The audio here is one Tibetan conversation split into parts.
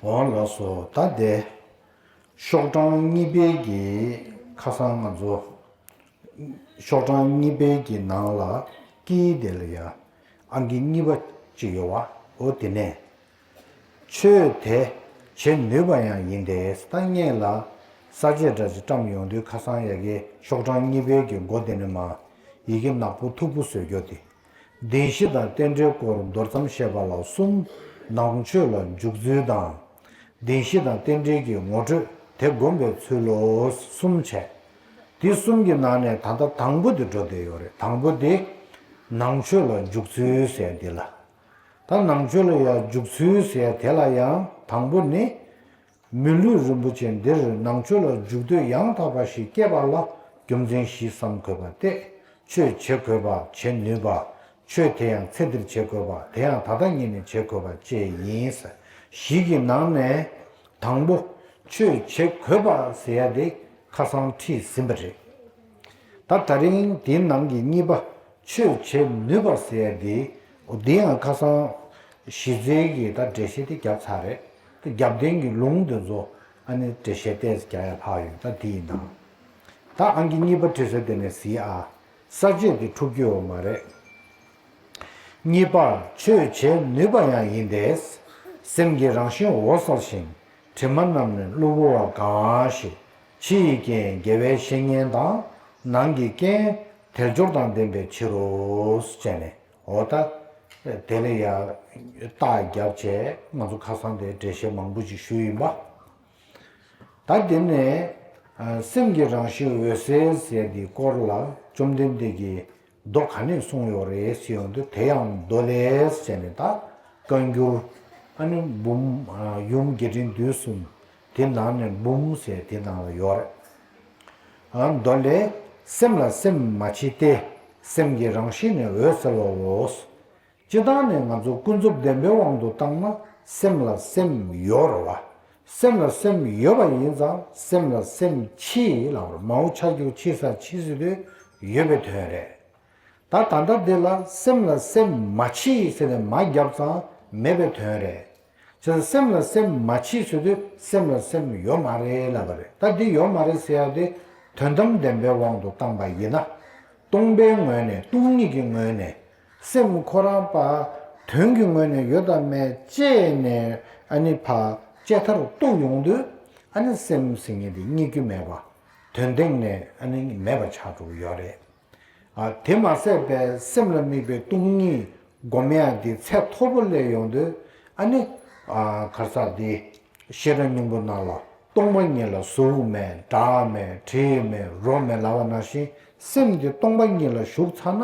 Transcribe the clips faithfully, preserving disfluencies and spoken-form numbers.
འོང་ལགས་སོ། ད་དེ་ཤོག་གྲངས་གཉིས་པའི་གི་ཁ་སང་ང་ཚོ་ཤོག་གྲངས་གཉིས་པའི་གི་ནང་ལ་ཀི་དེ་ལ་ཡ་ཨང་ཀི་གཉིས་པ་ཅིག་ཡོད་བ། འོ་དེ་ནས། ཆོས་དེ་བྱེད་ནུས་པ་ཡང་ཡིན་ཏེ། ད་སྔོན་ལ་ས་བཅད་འདྲ་ཅིག་བཀྲམ་ཡོང་དུས་ཁ་སང་ཡ་གི་ཤོག་གྲངས་གཉིས་པའི་གི་མགོ་དེ་ནས་མར་ཡི་གེ་ནག་པོ་མཐུག་པོ་བཟོས་རྒྱུ་དེ། བདེན་བཞི་དང་རྟེན་འབྲེལ་སྐོར་མདོར་ཙམ་བཤད་པ་ལ་གསུམ། ནང་ཆོས་ལ་འཇུག་ཚུལ་དང་། བདེན་བཞི་དང་རྟེན་འབྲེལ་གྱི་ངོ་སྤྲོད་དེ་བསྒོམ་པའི་ཚུལ་ལོ། གསུམ་བྱས། དེ་གསུམ་གྱི་ནང་ནས་ད་ལྟ་དང་པོ་དེ་འགྲོ་བསྡད་ཡོད་རེད། དང་པོ་དེ་ནང་ཆོས་ལ་འཇུག་ཚུལ་ཟེར་འདི་ལ། ད་ནང་ཆོས་ལ་ཡང་འཇུག་ཚུལ་ཟེར་དེ་ལ་ཡང་དང་པོ་ནི། མི་ལུས་རིན་པོ་ཆེ་འདིར་ནང་ཆོས་ལ་འཇུག་འདོད་ཡང་དག་པ་ཞིག་སྐྱེས་པ་ལ་རྒྱུ་མཚན་བཞི་བསམ་དགོས་པ་སྟེ། ཆོས་བྱེད་དགོས་པ། བྱེད་ནུས་པ། ཆོས་དེ་ཡང་ཚེ་འདིར་བྱེད་དགོས་པ། དེ་ཡང་ད་ལྟ་ཉིད་ནས་བྱེད་དགོས་པ་བཅས་ཡིན། བཞི་གི་ནང་ནས་དང་པོ་ཆོས་བྱེད་དགོས་པ་ཟེར་ཡ་དེ་ཁ་སང་ཁྲིད་ཟིན་པ་རེད། ད་ད་རིང་དེའི་ནང་གི་གཉིས་པ་ཆོས་བྱེད་ནུས་པ་ཟེར་ཡ་དེ། འོ་དེ་ཡང་ཁ་སང་གཞི་རྩའི་གི་ད་འགྲེལ་བཤད་དེ་བརྒྱབ་ཚར་རེད། ད་རྒྱབ་རྟེན་གྱི་ལུང་དེ་ཚོ་ཨ་ནི་འགྲེལ་བཤད་ཏོག་ཙམ་རྒྱག་ཡ་ལྷག་ཡོད། ད་དེ་ཡིན་དང་། ད་ཨང་ཀི་གཉིས་པ་བྲིས་ས་དེ་ནས་གཟིགས་ཨ། ས་བཅད་དེ་འཁྲུག་རྒྱུ་ཡོད་མ་རེད། གཉིས་པར་ཆོས་བྱེད་ནུས་པ་ཡང་ཡིན་ཏེ། སེམས་ཀྱི་རང་བཞིན་འོད་གསལ་ཞིང་། དྲི་མ་རྣམས་ནི་གློ་བུར་བ་གང་ཞིག། ཕྱི་ཡི་རྐྱེན་དགེ་བའི་བཤེས་གཉེན་དང་། ནང་གི་རྐྱེན་དལ་འབྱོར་དང་ལྡན་པའི་ཕྱིར་རོ། ཟེར་ནས། འོ་ད། དེ་ལ་ཡ་རྟགས་བརྒྱབ་བྱས་ང་ཚོ་ཁ་སང་དེ་འགྲེལ་བཤད་མང་པོ་ཅིག་ཞུས་ཡིན་པ། ད་དེ་ནས་ཨ་སེམས་ཀྱི་རང་བཞིན་འོད་གསལ་ཟེར་དེའི་སྐོར་ལ་བཅོམ་ལྡན་འདས་ཀྱིས་མདོ་ག་ནས་གསུངས་ཡོད་རེད་ཟེར་ཡོང་དུས། དེ་ཡང་མདོ་ལས་ཟེར་ནས། ད་བཀའ་འགྱུར་ཨ་ནི་འབུམ་ཨ་ཡུམ་རྒྱས་འབྲིང་བསྡུས་གསུམ་དེ་ནང་ནས་འབུམ་ཟེར་དེ་ནང་ལ་ཡོད་རེད། ཨ་མདོ་ལས། སེམས་ལ་སེམས་མ་མཆིས་ཏེ། སེམས་ཀྱི་རང་བཞིན་ནི་འོད་གསལ་བའོ། སྤྱིར་བཏང་ནས་ང་ཚོ་ཀུན་རྫོབ་བདེན་པའི་དབང་དུ་བཏང་ན་སེམས་ལ་སེམས་ཡོད་རེད་བ། སེམས་ལ་སེམས་ཡོད་པ་ཡིན་ཙང་སེམས་ལ་སེམས་མཆིས་ལབ་རེད། མའོ་ཆ་རྒྱུ་མཆིས་ས་མཆིས་ཟེར་དུས་ཡོད་པའི་དོན་རེད། ད་ད་ལྟ་འདི་ལ་སེམས་ལ་སེམས་མ་མཆིས་ཟེར་ནས་མ་བརྒྱབ་ཙང་མེད་པའི་དོན་རེད། བྱས་ཙང་སེམས་ལ་སེམས་མ་མཆིས་ཟེར་དུས་སེམས་ལ་སེམས་ཡོད་མ་རེད་ལབ་པ་རེད། ད་འདི་ཡོད་མ་རེད་ཟེར་ཡ་དེ་དོན་དམ་བདེན་པའི་དབང་དུ་བཏང་པ་ཡིན་ན། སྟོང་པའི་ངོས་ནས། སྟོང་ཉིད་ཀྱི་ངོས་ནས། སེམས་ཁོ་རང་པ་དོན་གྱི་ངོས་ནས་ཡོད་དམ་མེད་དཔྱད་ནས་ཨ་ནི་ཕར་དཔྱད་མཐར་གཏུགས་ཡོང་དུས་ཨ་ནི་སེམས་ཟེར་མཁན་དེ་རྙེད་རྒྱུ་མེད་པ། དོན་སྟེང་ནས་ཨ་ནི་མེད་པ་ཆགས་འགྲོ་གི་ཡོད་རེད། ཨ་དེ་མ་ཟད་པའི་སེམས་ལ་དམིགས་པའི་སྟོང་ཉིད་སྒོམ་ཡ་དེ་ཚད་མཐོ་པོ་སླེབས་ཡོང་དུས་ཨ་ནི་ཨ་ག་རེ་ཟེར་དེ། བཤད་གྲྭ་སྙིང་པོ་ནང་ལ་སྟོང་པ་ཉིད་ལ་གཟུགས་མེད། སྒྲ་མེད། དྲི་མེད། རོ་མེད་ལབ་པ་ནང་བཞིན་སེམས་དེ་སྟོང་པ་ཉིད་ལ་ཞུགས་ཚར་ན།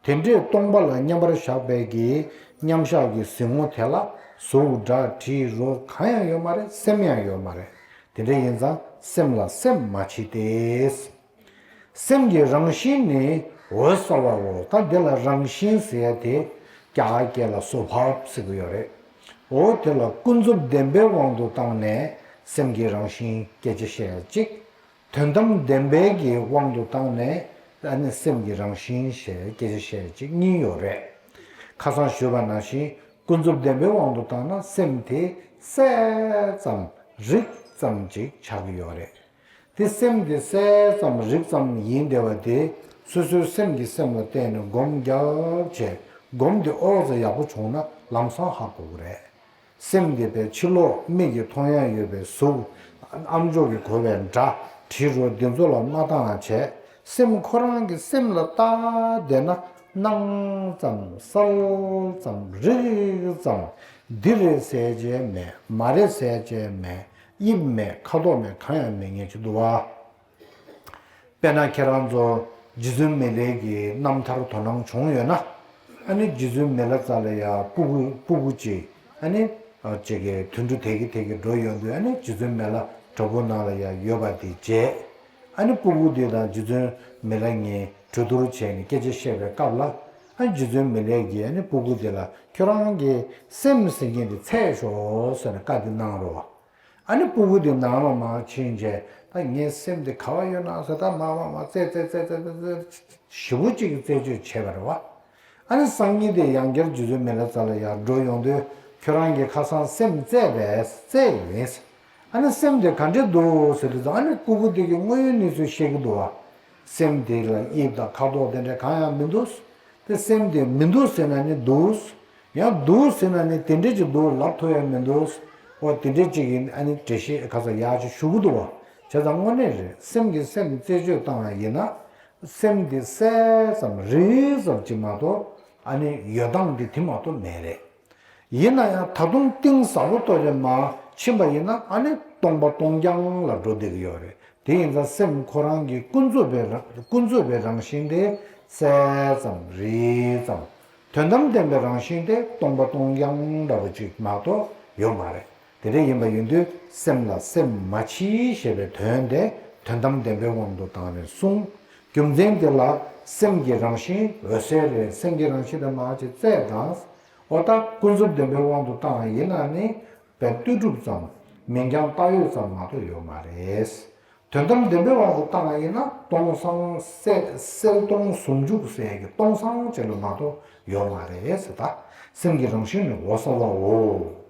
དེ་འདྲའི་སྟོང་པ་ལ་མཉམ་པར་བཞག་པའི་གི་མཉམ་བཞག་གི་གཟིགས་ངོ་དེ་ལ་གཟུགས། སྒྲ། དྲི། རོ་གང་ཡང་ཡོད་མ་རེད། སེམས་ཡང་ཡོད་མ་རེད། དེ་འདྲ་ཡིན་ཙང་སེམས་ལ་སེམས་མ་མཆིས་ཏེ། སེམས་ཀྱི་རང་བཞིན་ནི་འོད་གསལ་བའོ། ད་འདི་ལ་རང་བཞིན་ཟེར་ཡ་དེ་རྒྱ་གར་སྐད་ལ་སྭ་བྷཱབ་ཟེར་གྱི་ཡོད་རེད། འོ་དེ་ལ་ཀུན་རྫོབ་བདེན་པའི་དབང་དུ་བཏང་ནས་སེམས་ཀྱི་རང་བཞིན་སྐད་ཆ་བཤད་ཡ་གཅིག་དོན་དམ་བདེན་པའི་གི་དབང་དུ་བཏང་ནས་ཨ་ནི་སེམས་ཀྱི་རང་བཞིན་ཞེས་སྐད་ཆ་བཤད་ཡ་གཅིག་གཉིས་ཡོད་རེད། ཁ་སང་ཞུས་པ་ནང་བཞིན་ཀུན་རྫོབ་བདེན་པའི་དབང་དུ་བཏང་ན་སེམས་དེ་གསལ་ཙམ་རིག་ཙམ་ཅིག་ཆགས་ཀྱི་ཡོད་རེད། དེ་སེམས་དེ་གསལ་ཙམ་རིག་ཙམ་ཡིན་བསྡད་པ་དེ་སོ་སོའི་སེམས་ཀྱིས་སེམས་ལ་བརྟེན་ནས་སྒོམ་རྒྱབ་བྱས། སྒོམ་དེ་ཨོ་ཙམ་ཡག་པོ་བྱུང་ན་ལམ་སང་ཧ་གོ་གི་རེད། སེམས་དེ་པའི་ཕྱི་ལོགས་མིག་གིས་མཐོང་ཡ་ཡོད་པའི་གཟུགས། ཨམ་ཅོག་གིས་གོ་བའི་སྒྲ། དྲི་རོ་འདི་ཚོ་ལ་མ་བཏང་བ་བྱས། སེམས་ཁོ་རང་གི་སེམས་ལ་བལྟ་བསྡད་ན་སྣང་ཙམ་གསལ་ཙམ་རིག་ཙམ། འདི་རེད་ཟེར་བྱས་མེད། མ་རེད་ཟེར་བྱས་མེད། དབྱིབས་མེད། ཁ་དོག་མེད། གང་ཡང་མེད་མཁན་ཅིག་འདུག་བ། དཔེར་ན་ཁྱེད་རང་ཚོ་རྗེ་བཙུན་མི་ལའི་གི་རྣམ་ཐར་དོ་སྣང་བྱུང་ཡོད་ན། ཨ་ནི་རྗེ་བཙུན་མི་ལ་ཙཱ་ལ་ཡ་སྤུ་གུ་སྤུ་གུ་ཅིག་ཨ་ནི་ཅིག་གི་དུད་འགྲོ་དལ་གྱིས་དལ་གྱིས་འགྲོ་ཡོང་དུས་ཨ་ནི་རྗེ་བཙུན་མི་ལ་བྲག་ཕུག་ནང་ལ་ཡ་ཡོད་པ་དེ་མཇལ། ཨ་ནི་སྤུ་གུ་དེ་དང་རྗེ་བཙུན་མི་ལ་གཉིས་གྲོས་བསྡུར་བྱས་ནས་སྐད་ཆ་བཤད་པའི་སྐབས་ལ། ཨ་ནི་རྗེ་བཙུན་མི་ལས་ཀྱིས་ཨ་ནི་སྤུ་གུ་དེ་ལ་ཁྱོད་རང་གི་སེམས་ཟེར་མཁན་དེ་བཙལ་ཤོག་ཟེར་ནས་བཀའ་དེ་གནང་རོགས། ཨ་ནི་སྤུ་གུ་དེ་ནང་ལ་མར་ཕྱིན་རྗེས་ད་ངའི་སེམས་དེ་ག་བ་ཡོད་ན་ཟེར། ད་མར་མར་མར་བཙལ་བཙལ་བཙལ་བཙལ་བཙལ་ཞེ་པོ་ཅིག་གི་རྩད་གཅོད་བྱས་པ་རེད་བ། ཨ་ནི་སང་ཉིན་དེ་ཡང་བསྐྱར་རྗེ་བཙུན་མི་ལ་ཙཱ་ལ་ཡར་འགྲོ་ཡོང་དུས་ ཁྱོད་རང་གིས་ཁ་སང་སེམས་བཙལ་བས་བཙལ་ཡིན། ཨ་ནི་སེམས་དེ་ག་འདྲས་འདུག་ཟེར་དུས་ཙང་ཨ་ནི་ལྐུགས་པ་དེ་གི་དངོས་ཡོད་གནས་ཚུལ་བཤད་ཀྱི་འདུག་བ། སེམས་དེ་ལ་དབྱིབས་དང་ཁ་དོག་དེ་འདྲ་གང་ཡང་མི་འདུག་དེ་སེམས་དེ་མི་འདུག་ཟེར་ན་ནི་འདུག་ཡང་འདུག་ཟེར་ན་ནི་དེ་འདྲས་ཅིག་འདུག་ལབ་ཐུབ་ཡ་མི་འདུག་འོ་དེ་འདྲས་ཅིག་ཡིན་ཨ་ནི་འགྲེལ་བཤད་ཁ་ས་ཡག་ཅིག་ཞུ་གི་འདུག་བ། བྱས་ཙང་དངོས་གནས་རེད། སེམས་ཀྱིས་སེམས་རྩད་གཅོད་བཏང་ཡ་ཡིན་ན། སེམས་འདི་གསལ་ཙམ་རིལ་ཙམ་ཅིག་མ་གཏོགས་ཨ་ནི་ཡོད་སྟངས་འདི་དེ་མ་གཏོགས་མེད་རེད། ཡིན་ན་ཡང་ད་དུང་གཏིང་ཟབ་པོ་ཏོག་ཙམ་མར་ཕྱིན་པ་ཡིན་ན་ཨ་ནི་སྟོང་པ་སྟོང་རྐྱང་ལ་འགྲོ་བསྡད་ཀྱི་ཡོད་རེད། དེ་ཡིན་ཙང་སེམས་ཁོ་རང་གི་ཀུན་རྫོབ་པའི་རང་ཀུན་རྫོབ་པའི་རང་བཞིན་དེ་གསལ་ཙམ་རིལ་ཙམ། དོན་དམ་བདེན་པའི་རང་བཞིན་དེ་སྟོང་པ་སྟོང་རྐྱང་འདྲ་པོ་ཅིག་མ་གཏོགས་ཡོད་མ་རེད། དེ་འདྲ་ཡིན་པ་ཡིན་དུས་སེམས་ལ་སེམས་མ་མཆིས་ཞེས་པའི་དོན་དེ་དོན་དམ་བདེན་པའི་དབང་དུ་བཏང་ནས་གསུངས། རྒྱུ་མཚན་དེ་ལ་སེམས་ཀྱི་རང་བཞིན་འོད་གསལ་རེད། སེམས་ཀྱི་རང་བཞིན་དེ་མར་ཅིག་བཙལ་དང་། འོ་ད་ཀུན་རྫོབ་བདེན་པའི་དབང་དུ་བཏང་བ་ཡིན་ན་ནི་བས་ལྟོས་གྲུབ་ཙམ་མིང་རྐྱང་བཏགས་ཡོད་ཙམ་མ་གཏོགས་ཡོད་མ་རེད། དོན་དམ་བདེན་པའི་དབང་དུ་བཏང་བ་ཡིན་ན་སྟོང་སང་གསལ་གསལ་སྟོང་ཟུང་འཇུག་ཟེར་གྱི་སྟོང་སང་ཅིག་ལ་མ་གཏོགས་ཡོད་མ་རེད་ཟེར། ད་སེམས་ཀྱི་རང་བཞིན་ནི་འོད་གསལ་བའོ།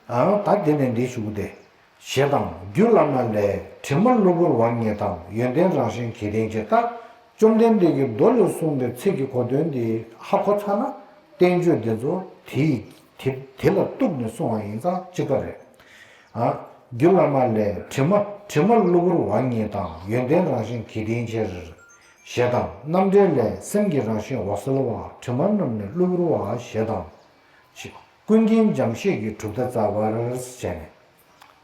ཨ་ད་དེ་ནས་འདི་ཞུ་གི་དེ། ཞེས་དང་རྒྱུད་བླ་མ་ལས། དྲི་མ་གློ་བུར་བ་ཉིད་དང་། ཡོན་ཏན་རང་བཞིན་གྱི་རྟེན་ཕྱིར། ད་བཅོམ་ལྡན་འདས་ཀྱིས་མདོ་ལས་གསུངས་པའི་ཚིག་གི་གོ་དོན་འདི་ཧ་གོ་ཚར་ན་བསྟན་བཅོས་འདི་ཚོ་དེ་དེ་དེ་ལ་གཏུགས་ནས་གསུངས་པ་ཡིན་ཙང་གཅིག་པ་རེད། ཨ་རྒྱུད་བླ་མ་ལས། དྲི་མ་དྲི་མ་གློ་བུར་བ་ཉིད་དང་། ཡོན་ཏན་རང་བཞིན་གྱི་རྟེན་ཕྱིར། ཞེས་དང་། རྣམ་འགྲེལ་ལས། སེམས་ཀྱི་རང་བཞིན་འོད་གསལ་བ། དྲི་མ་རྣམས་ནི་གློ་བུར་བ། ཞེས་དང་། ཀུན་མཁྱེན་འཇམ་ཤོས་ཀྱིས་གྲུབ་མཐའ་རྩ་བར་བྱས་ནས།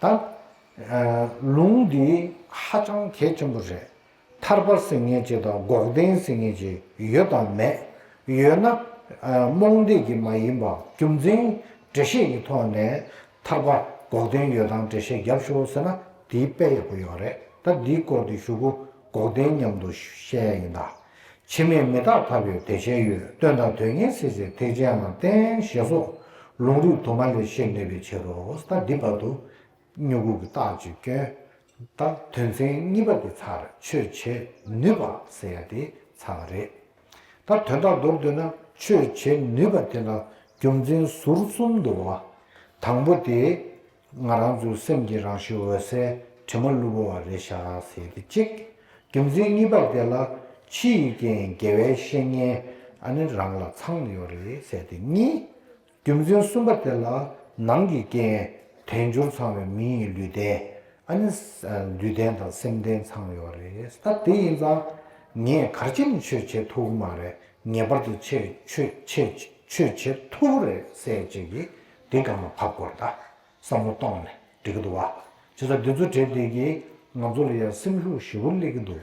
ད་ཨ་ལུང་འདི་ཧ་ཅང་གལ་ཆེན་པོ་རེད། ཐར་པ་ཟེར་མཁན་ཅིག་དང་འགོག་བདེན་ཟེར་མཁན་ཅིག་ཡོད་དང་མེད། ཡོད་ན་ཨ་རྨོངས་དད་ཀྱིས་མ་ཡིན་པ་རྒྱུ་མཚན་འགྲེལ་བཤད་ཀྱི་ཐོག་ནས་ཐར་པ་འགོག་བདེན་ཡོད་དང་འགྲེལ་བཤད་རྒྱབ་ཤོག་ཟེར་ན་དེའི་དཔེ་ཡག་པོ་ཡོད་རེད། ད་འདིའི་སྐོར་དུ་ཞུ་གོ་འགོག་བདེན་མཉམ་དུ་བཤད་ཡ་ཡིན་ད། ཕྱི་མས་མི་རྟག་ཐར་པའི་བདེ་ཆེན་ཡོད། དོན་དང་དོན་གཉེར་སྲིད་ཞིའི་ཐེག་ཆེན་ལ་བརྟེན། ཞེས་སོགས་ལུང་རིགས་དུ་མ་ལས་ཤེས་ནུས་པའི་ཕྱིར་རོ། ད་འདི་བར་དུ་སྨྱུ་གུ་གི་རྟགས་ཅིག་བསྐྱོན། ད་དོན་ཚན་གཉིས་པ་དེ་ཚར། ཆོས་བྱེད་ནུས་པ་ཟེར་ཡ་དེ་ཚར་བ་རེད། ད་དོན་དག་མདོར་བསྡུས་ན་ཆོས་བྱེད་ནུས་པ་དེ་ལ་རྒྱུ་མཚན་ཟུར་གསུམ་འདུག་བ། དང་པོ་དེ། ང་རང་ཚོའི་སེམས་ཀྱི་རང་བཞིན་འོད་གསལ་དྲི་མ་གློ་བུར་བ་རེད་ཤག་ཟེར་དེ་གཅིག་རྒྱུ་མཚན་གཉིས་པ་དེ་ལ་ཕྱི་ཡི་རྐྱེན་དགེ་བའི་བཤེས་གཉེན་ཨ་ནི་རང་ལ་ཚང་ཡོད་རེད་ཟེར་དེ་གཉིས། རྒྱུ་མཚན་གསུམ་པ་དེ་ལ་ནང་གི་རྐྱེན་དལ་འབྱོར་ཚང་བའི་མི་ཡི་ལུས་རྟེན་ཨ་ནི་ལུས་རྟེན་དང་སེམས་རྟེན་ཚང་ཡོད་རེད། ད་དེ་ཡིན་ཙང་ངས་ག་རེ་བྱས་ནས་ཆོས་བྱེད་ཐུབ་ཀྱི་མ་རེད། ངེས་པར་དུ་ཆོས་ཆོས་ཆོས་ཆོས་བྱེད་ཐུབ་རེད་ཟེར་ཅིག་གིས་དེ་སྒང་ལ་བབས་དགོས་རེད་ད། བསམ་བློ་གཏོང་ནས་འགྲིག་གི་འདུག་བ། བྱས་ཙང་འདི་ཚོ་དྲན་བསྡད་ཀྱིས་ང་ཚོ་ལ་ཡང་སེམས་ཤུགས་ཞེ་པོ་སླེབས་ཀྱི་འདུག་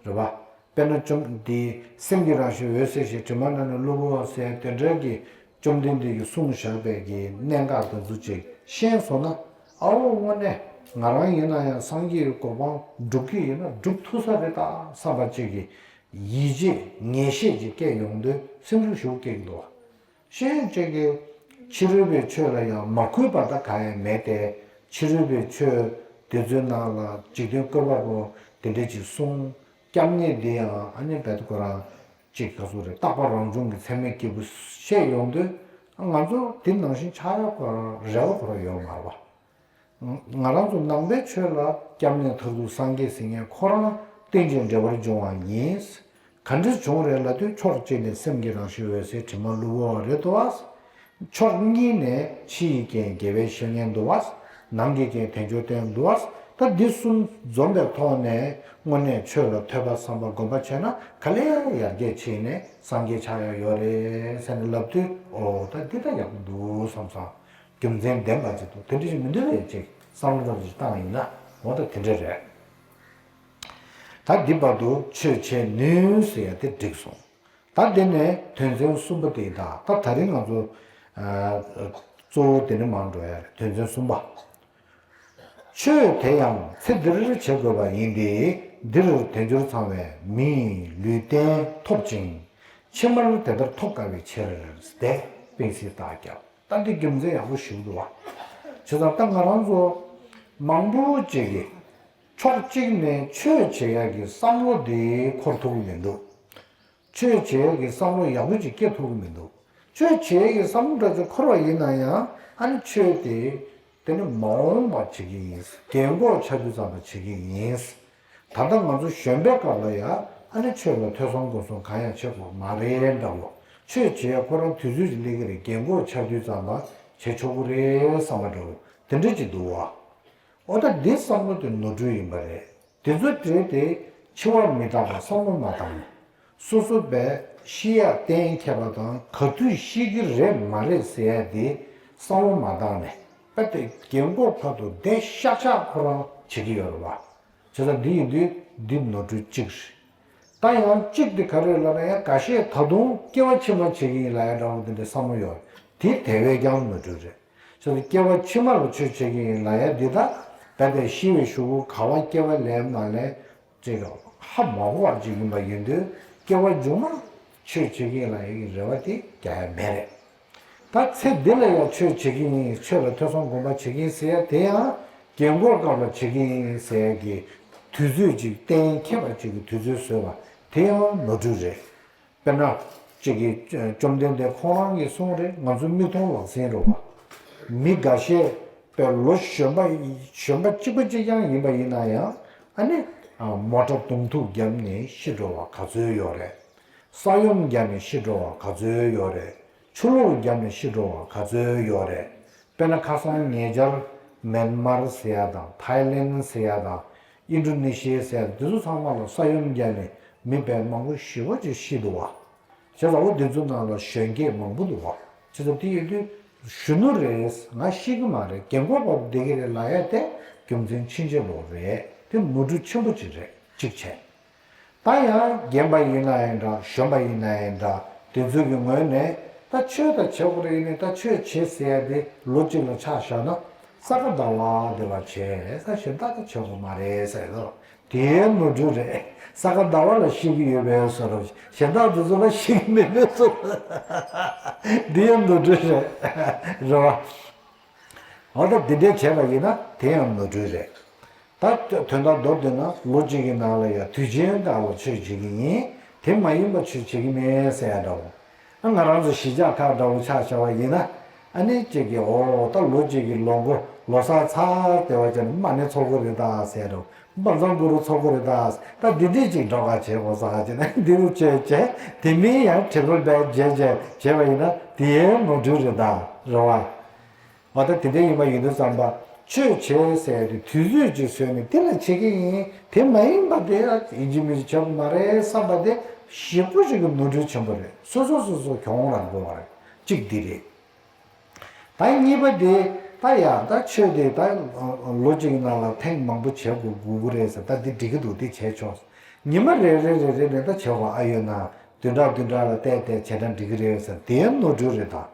རེད་བ། དཔེར་ན་བཅོམ་འདི་སེམས་ཀྱི་རང་བཞིན་འོད་གསལ་ཞིང་དྲི་མ་རྣམས་ནི་གློ་བུར་བ་ཟེར་དེ་འདྲ་གི་བཅོམ་ལྡན་འདས་ཀྱིས་གསུངས་བཞག་པའི་གི་གནད་འགག་དེ་ཚོ་ཅིག་ཤེས་སོང་ན་ཨའོ་དངོས་གནས་ང་རང་ཡིན་ན་ཡང་སངས་རྒྱས་ཀྱི་གོ་འཕང་སྒྲུབ་ཀྱི་ཡིན་ན་སྒྲུབ་ཐུབ་ས་རེད་ད་བསམ་པ་ཅིག་གི་ཡིད་ཆེས་ངེས་ཤེས་ཅིག་སྐྱེ་ཡོང་དུས་སེམས་ཤུགས་ཞེ་པོ་སྐྱེ་གི་འདུག་བ། ཤེས་ཡོན་ཅན་གྱི་ཕྱི་རོལ་པའི་ཆོས་ལ་ཡང་མ་གུས་པ་ད་གང་ཡང་མེད་དེ། ཕྱི་རོལ་པའི་ཆོས་དེ་ཚོའི་ནང་ལ་འཇིག་རྟེན་བཀོད་པ་པོ་དེ་འདྲ་ཅིག་གསུངས། སྐྱབས་གནས་འདི་ཡང་ཨ་ནི་བེད་ཁོ་རང་ཅིག་ག་ཚོད་རེད། རྟག་པ་རང་བྱུང་གི་ཚད་མའི་སྐྱེས་བུ་བཤད་ཡོང་དུས་ང་ཚོ་དེ་ནང་བཞིན་ཆགས་ཡག་ཁོ་རང་རེ་བ་ཁོ་རང་ཡོད་མ་རེད་བ། ང་རང་ཚོ་ནང་པའི་ཆོས་ལ་སྐྱབས་གནས་མཐར་ཐུག་སངས་རྒྱས་ཟེར་མཁན་ཁོ་རང་རྟེན་ཅིང་འབྲེལ་བར་འབྱུང་བ་ཡིན། ག་འདྲ་བྱུང་རེད་ལབ་དུས་ཕྱོགས་གཅིག་ནས་སེམས་ཀྱི་རང་བཞིན་འོད་གསལ་དྲི་མ་གློ་བུར་བ་རེད་འདུག་བ། ཕྱོགས་གཉིས་ནས་ཕྱི་ཡི་རྐྱེན་དགེ་བའི་བཤེས་གཉེན་འདུག་བ། ནང་གི་རྐྱེན་དལ་འབྱོར་བསྟེན་འདུག་བ། ད་འདི་གསུམ་འཛོམས་པའི་ཐོག་ནས་དངོས་གནས་ཆོས་ལ་ཐོས་པ་བསམ་པ་སྒོམ་པ་བྱས་ན་ག་ལེ་ཡར་རྒྱས་ཕྱིན་ནས་སངས་རྒྱས་ཆགས་ཡག་ཡོད་རེད་ཟེར་ནས་ལབ་དུས་ཨོ་ད་འདི་ད་ཡག་པོ་འདུག་བསམ་སོང་། རྒྱུ་མཚན་ལྡན་པ་ཅིག་འདུག་དེ་འདྲ་ཞིག་མི་འདུག་ལས་ཅིག་བསམ་བློ་ཙམ་ཞིག་བཏང་ཡིན་ན་འོ་ད་དེ་འདྲ་རེད། ད་འདི་བར་དུ་ཆོས་བྱེད་ནུས་ཟེར་ཡ་དེ་འགྲིག་སོང་། ད་དེ་ནས་དོན་ཚན་གསུམ་པ་དེ་ད་ད་ད་རིང་ང་ཚོ་གཙོ་བོ་དེ་ནས་མར་འགྲོ་ཡ་རེད། དོན་ཚན་གསུམ་པ། ཆོས་དེ་ཡང་ཚེ་འདིར་བྱེད་དགོས་པ་ཡིན་ཏེ། འདིར་དལ་འབྱོར་ཚང་བའི་མི་ཡི་ལུས་རྟེན་ཐོབ་ཅིང་། ཕྱི་མར་དེ་ལྟར་ཐོབ་དཀའ་བའི་ཕྱིར་ཏེ། དཔེ་སྲིད་ལྟར་ཀྱང་། ད་འདི་རྒྱུ་མཚན་ཡག་པོ་ཞིག་འདུག་བ། བྱས་ཙང་ད་ང་རང་ཚོ་མང་པོ་ཅིག་གིས་ཕྱོགས་གཅིག་ནས་ཆོས་བྱེད་ཡག་གི་བསམ་བློ་དེ་འཁོར་ཐུབ་ཀྱི་མི་འདུག་ཆོས་བྱེད་ཡག་གི་བསམ་བློ་ཡག་པོ་ཅིག་སྐྱེ་ཐུབ་ཀྱི་མི་འདུག་ཆོས་བྱེད་ཀྱི་བསམ་བློ་འདྲ་ཅིག་འཁོར་བ་ཡིན་ན་ཡང་ཨ་ནི་ཆོས་དེ་དེ་ནི་མ་འོངས་པ་བྱེད་ཀྱི་ཡིན། རྒན་གོག་ཆགས་དུས་ཙམ་པ་བྱེད་ཀྱི་ཡིན། ད་ལྟ་ང་ཚོ་གཞོན་པའི་སྐབས་ལ་ཡང་ཨ་ནི་ཆོས་ལ་ཐོས་བསམ་སྒོམ་གསུམ་གང་ཡང་བྱེད་དགོས་མ་རེད་འདྲ་བོ། ཆོས་བྱེད་ཡ་ཁོ་རང་དུས་ཚོད་ཅིག་སླེབས་ཀྱི་རེད། རྒན་གོག་ཆགས་དུས་ཙམ་པ་བྱེད་ཆོག་གི་རེད་བསམ་པ་འདྲ་བོ་དེ་འདྲ་ཅིག་འདུག་བ། འོ་ད་འདི་བསམ་བློ་དེ་ནོར་འཁྲུལ་ཡིན་པ་རེད། དེ་ཚོ་བྲིས་ཏེ་འཆི་བ་མི་རྟག་པ་བསམ་བློ་མ་བཏང་། སོ་སོ་བས་ཤི་ཡ་གཏན་འཁེལ་བ་དང་ག་དུས་ཤི་གི་རེད་མ་རེད་ཟེར་ཡ་དེ་བསམ་བློ་མ་བཏང་ནས་ཨ་དེ་རྒན་གོག་བར་དུ་བསྡད་ཤག་ཤག་ཁོ་རང་བྱེད་ཀྱི་ཡོད་རེད་བ། བྱས་ཙང་འདི་ཡིན་དུས་འདི་ནོར་འཁྲུལ་གཅིག་རེད། ད་ཡང་གཅིག་དེ་ག་རེ་ལབ་ན་ཡང་འགའ་ཤས་ད་དུང་སྐྱེ་བ་ཕྱི་མ་བྱེད་ཀྱི་ཡིན་ལབ་ཡ་འདྲ་བོ་དེ་འདྲ་བསམ་བློ་ཡོད། དེ་དེ་བས་ཀྱང་ནོར་འཁྲུལ་རེད། ཅེས་སྐྱེ་བ་ཕྱི་མ་ལ་ཆོས་བྱེད་ཀྱི་ཡིན་ལབ་ཡ་འདི་དག་རྦད་དེ་ཤི་བའི་གཞུག་གུ་ག་བ་སྐྱེ་བ་ལེན་མ་ལེན་ཅེས་ཧ་མ་གོ་བ་ཅིག་ཡིན་པ་ཡིན་དུས་སྐྱེ་བ་མཇུག་མ་ཆོས་བྱེད་ཀྱི་ཡིན་ལབ་ཡ་གི་རེ་བ་དེ་རྒྱག་ཡ་མེད་རེད། ད་ཚེ་འདི་ལ་ཡང་ཆོས་བྱེད་ཀྱི་ཡིན། ཆོས་ལ་ཐོས་བསམ་སྒོམ་པ་བྱེད་ཀྱི་ཡིན་ཟེར་ཡ་དེ་ཡང་རྒན་གོག་སྐབས་ལ་བྱེད་ཀྱི་ཡིན་ཟེར་ཡ་གི་དུས་ཚོད་ཅིག་གཏན་འཁེལ་བ་ཅིག་གི་དུས་ཚོད་བཟོས་པ་དེ་ཡང་ནོར་འཁྲུལ་རེད། དཔེར་ན། གཅིག་གིས་བཅོམ་ལྡན་འདས་ཁོང་རང་གིས་གསུངས་རེད། ང་ཚོ་མིག་མཐོང་ལག་ཟིན་རེད་བ། མི་འགའ་ཤས་པའི་ལོ་གཞོན་པ་གཞོན་པ་གཅིག་པ་གཅིག་རྐྱང་ཡིན་པ་ཡིན་ན་ཡང་ཨ་ནི་མོ་ཊ་དུང་ཐུག་བརྒྱབ་ནས་ཤི་འགྲོ་བ་ག་ཚོད་ཡོད་རེད། ས་ཡོམ་བརྒྱབ་ནས་ཤི་འགྲོ་བ་ག་ཚོད་ཡོད་རེད། ཆུ་ལོག་བརྒྱབ་ནས་ཤི་འགྲོ་བ་ག་ཚོད་ཡོད་རེད། དཔེར་ན་ཁ་སང་ཉེ་ཆར་མེན་མར་ཟེར་ཡ་དང་ཐའི་ལེན་ཟེར་ཡ་དང་ཨིན་ཌོ་ནེ་ཤི་ཡ་ཟེར་ཡ་དང་འདི་ཚོ་ཚང་མ་ལ་ས་ཡོམ་བརྒྱབ་ནས་མི་དཔེ་མང་པོ་ཞེ་པོ་ཅིག་ཤི་འདུག་བ། བྱས་ཙང་འོ་འདི་ཚོ་ནང་ལ་གཞོན་སྐྱེས་མང་པོ་འདུག་བ། བྱས་ཙང་དེ་ཡིན་དུས་གཞོན་ནུ་རེད། ང་ཤི་གི་མ་རེད། རྒན་གོག་བར་བསྡད་ཀྱི་རེད་ལབ་ཡ་དེ་རྒྱུ་མཚན་ཕྱིན་ཅི་ལོག་རེད། དེ་ནོར་འཁྲུལ་ཆེན་པོ་ཅིག་རེད། གཅིག་བྱས། ད་ཡང་རྒན་པ་ཡིན་ན་ཡང་འདྲ། གཞོན་པ་ཡིན་ན་ཡང་འདྲ། དེ་ཚོ་གི་ངོས་ནས་ད་ཆོས་ད་བྱེད་དགོས་རེད། ཡིན་ནའི་ད་ཆོས་བྱེད་ཟེར་ཡ་དེ་ལོ་གཅིག་ལ་ཆ་བཞག་ན་ས་ག་ཟླ་བ་དེ་ལ་བྱེད་ས། གཞན་དག་ད་བྱེད་དགོས་མ་རེད་ཟེར་ལོ། དེའི་ནོར་འཁྲུལ་རེད། ས་ག་ཟླ་བ་ལ་ཤི་གི་ཡོད་པའི་བཟོ་འདྲ། གཞན་དག་དེ་ཚོ་ལ་ཤི་གི་མེད་པའི་བཟོ་འདྲ། དེའི་ནོར་འཁྲུལ་རེད། རེད་བ། འོ་ད་འདི་འདྲས་བྱས་པ་ཡིན་ན་དེ་ཡང་ནོར་འཁྲུལ་རེད། ད་དོན་དག་མདོར་བསྡུས་ན་ལོ་གཅིག་གི་ནང་ལ་ཡང་དུས་ཆེན་དག་ལ་ཆོས་བྱེད་ཀྱི་ཡིན། དེ་མ་ཡིན་པ་ཆོས་བྱེད་ཀྱི་མེད་ཟེར་ཡ་འདྲ་བོ། ང་རང་ཚོ་གཞིས་ཆགས་ཁག་འདྲ་བོ་ཆ་བཞག་པ་ཡིན་ན་ཨ་ནི་གཅིག་གིས་འོ་ད་ལོ་གཅིག་གི་ལོ་མགོ་ལོ་གསར་ཚར་དེ་བ་ཅན་མ་ཎི་ཚོགས་ཀྱི་རེད་ད་ཟེར་འདྲ་བོ། དཔལ་བཟང་གུ་རུ་ཚོགས་ཀྱི་རེད་ད། ད་འདི་འདྲས་ཅིག་འགྲོ་ཁ་བྱེད་དགོས་ས་ཅེ་ན་འདི་རུ་བྱས་བྱས་དེ་མིན་ཡང་དྲི་བ་བས་བྱས་བྱས་བྱས་པ་ཡིན་ན་དེའི་ནོར་འཁྲུལ་རེད་ད། རེད་བ། འོ་ད་དེ་འདྲ་ཡིན་པ་ཡིན་དུས་ཙམ་པ་ཆོས་བྱེད་ཟེར་ཏེ་དུས་ཚོད་ཅིག་བཟོས་ནས་དེ་ལ་བྱེད་ཀྱི་ཡིན། དེ་མ་ཡིན་པ་དེ་ཡིན་གཅིག་མིན་གཅིག་བྱེད་དགོས་མ་རེད་བསམ་པ་དེ་ཞེ་པོ་ཞིག་གི་ནོར་འཁྲུལ་ཆེན་པོ་རེད། སོ་སོ་སོ་སོ་གྱོང་རག་དགོས་པ་རེད། གཅིག་འདི་རེད། ད་གཉིས་པ་དེ་ད་ཡ་ད་ཆོས་དེ་ད་ལོ་གཅིག་གི་ནང་ལ་ཐེངས་མང་པོ་བྱེད་དགོས་དགོས་ཀྱི་རེད་ཟེར། ད་འདི་འགྲིག་གི་འདུག་འདི་བྱས་ཆོག་ཉི་མ་རེ་རེ་རེ་རེ་ནས་ད་བྱེད་དགོས་ཨ་ཡོད་ན་བདུན་ཕྲག་བདུན་ཕྲག་ལ་བལྟས་བལྟས་བྱས་ན་འགྲིག་གི་རེད་ཟེར། དེའི་ནོར་འཁྲུལ་རེད་ད།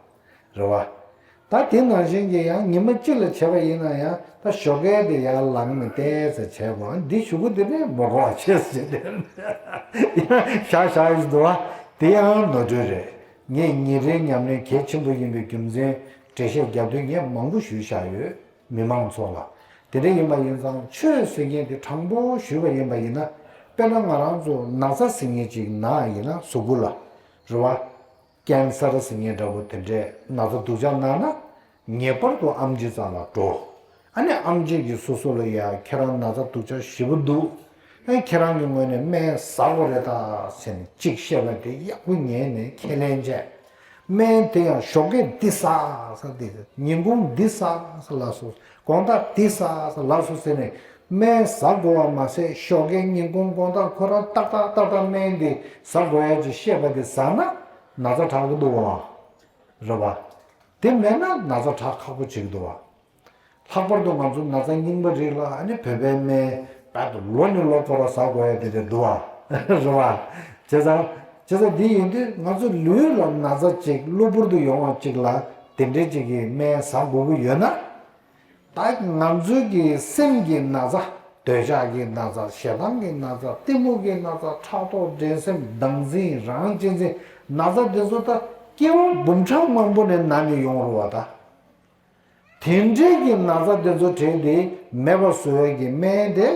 རེད་བ། ད་དེ་ནང་བཞིན་གྱི་ཡང་ཉི་མ་གཅིག་ལ་བྱས་པ་ཡིན་ན་ཡང་ད་ཞོགས་ཀས་དེ་ཡར་ལངས་ནས་བལྟས་ཟེར་བྱས་དགོས། འདི་གཞུག་གུ་དེ་ནས་མ་གོ་བ་བྱས་ཟེར་བྱས་ཏེ་བཞག་བཞག་ཡིན་འདུག་བ། དེ་ཡང་ནོར་འཁྲུལ་རེད། ངས་ཉིན་རེའི་ཉམས་ལེན་གལ་ཆེན་པོ་ཡིན་པའི་རྒྱུ་མཚན་འགྲེལ་བཤད་རྒྱབ་དུས་ངས་མང་པོ་ཞུས་བཞག་ཡོད། མི་མང་ཚོ་ལ། དེ་འདྲ་ཡིན་པ་ཡིན་ཙང་ཆོས་ཟེར་མཁན་དེ་དྲང་པོ་ཞུས་པ་ཡིན་པ་ཡིན་ན་དཔེར་ན་ང་རང་ཚོ་ན་ཚ་ཟེར་མཁན་ཅིག་ན་ཡིན་ན་གཟུགས་པོ་ལ། རེད་བ། ཀན་སར་ཟེར་མཁན་འདྲ་བོ་དེ་འདྲས་ན་ཚ་སྡུག་ཅག་ན་ན་ངེས་པར་དུ་ཨེམ་ཆི་རྩ་ལ་འགྲོ། ཨ་ནི་ཨེམ་ཆི་གིས་སོ་སོ་ལ་ཡ་ཁྱེད་རང་ན་ཚ་སྡུག་ཅག་ཞེ་པོ་འདུག་ཨ་ཁྱེད་རང་གི་ངོས་ནས་སྨན་ཟ་དགོས་རེད་ད་ཟེར་ནས་གཅིག་བཤད་པ་དེ་ཡག་པོ་ཉན་ནས་ཁས་ལེན་བྱས། སྨན་དེ་ཡང་ཞོགས་ཀས་འདི་ཟ་ཟེར། འདི་ཉིན་གུང་འདི་ཟ་ཟེར་ལབ་སོང་། དགོང་དག་འདི་ཟ་ཟེར་ལབ་སོང་ཟེར་ནས་སྨན་ཟ་དགོས་པ་མ་ཟད་ཞོགས་ཀས་ཉིན་གུང་དགོང་དག་ཁོ་རང་ཏག་ཏག་ཏག་ཏག་སྨན་འདི་ཟ་དགོས་ཡ་ཅིག་བཤད་པ་འདི་ཟ་ན་ན་ཚ་དྲག་གི་འདུག་བ། རེད་བ། དེ་མེད་ན་ན་ཚ་དྲག་ཁག་པོ་བྱེད་ཀྱི་འདུག་བ། ལྷག་པར་དུ་ང་ཚོ་ན་ཚ་རྙིང་པ་རིགས་ལ་ཨ་ནི་བོད་པའི་སྨན་རྦད་དེ་ལོ་ནས་ལོ་བསྐོར་བ་ཟ་དགོས་ཡ་དེ་འདྲ་འདུག་བ། རེད་བ། བྱས་ཙང་བྱས་ཙང་འདི་ཡིན་དུས་ང་ཚོ་ལུས་ལ་ན་ཚ་ཅིག་གློ་བུར་དུ་ཡོང་བ་ཅིག་ལ་དེ་འདྲའི་ཅིག་གི་སྨན་ཟ་དགོས་ཀྱི་ཡོད་ན། ད་ང་ཚོའི་གི་སེམས་ཀྱི་ན་ཚ། འདོད་ཆགས་ཀྱི་ན་ཚ། ཞེ་སྡང་གི་ན་ཚ། གཏི་མུག་གི་ན་ཚ། ཕྲག་དོག་འགྲན་སེམས་བདག་འཛིན་རང་གཅེས་འཛིན། ན་ཚ་འདི་ཚོ་ད་སྐྱེ་བ་འབུམ་ཕྲག་མང་པོ་ནས་ན་ནས་ཡོང་རུ་བ་ད། དེ་འདྲའི་གི་ན་ཚ་དེ་ཚོ་དྲན་ཏེ་མེད་པ་བཟོ་བའི་གི་སྨན་དེ་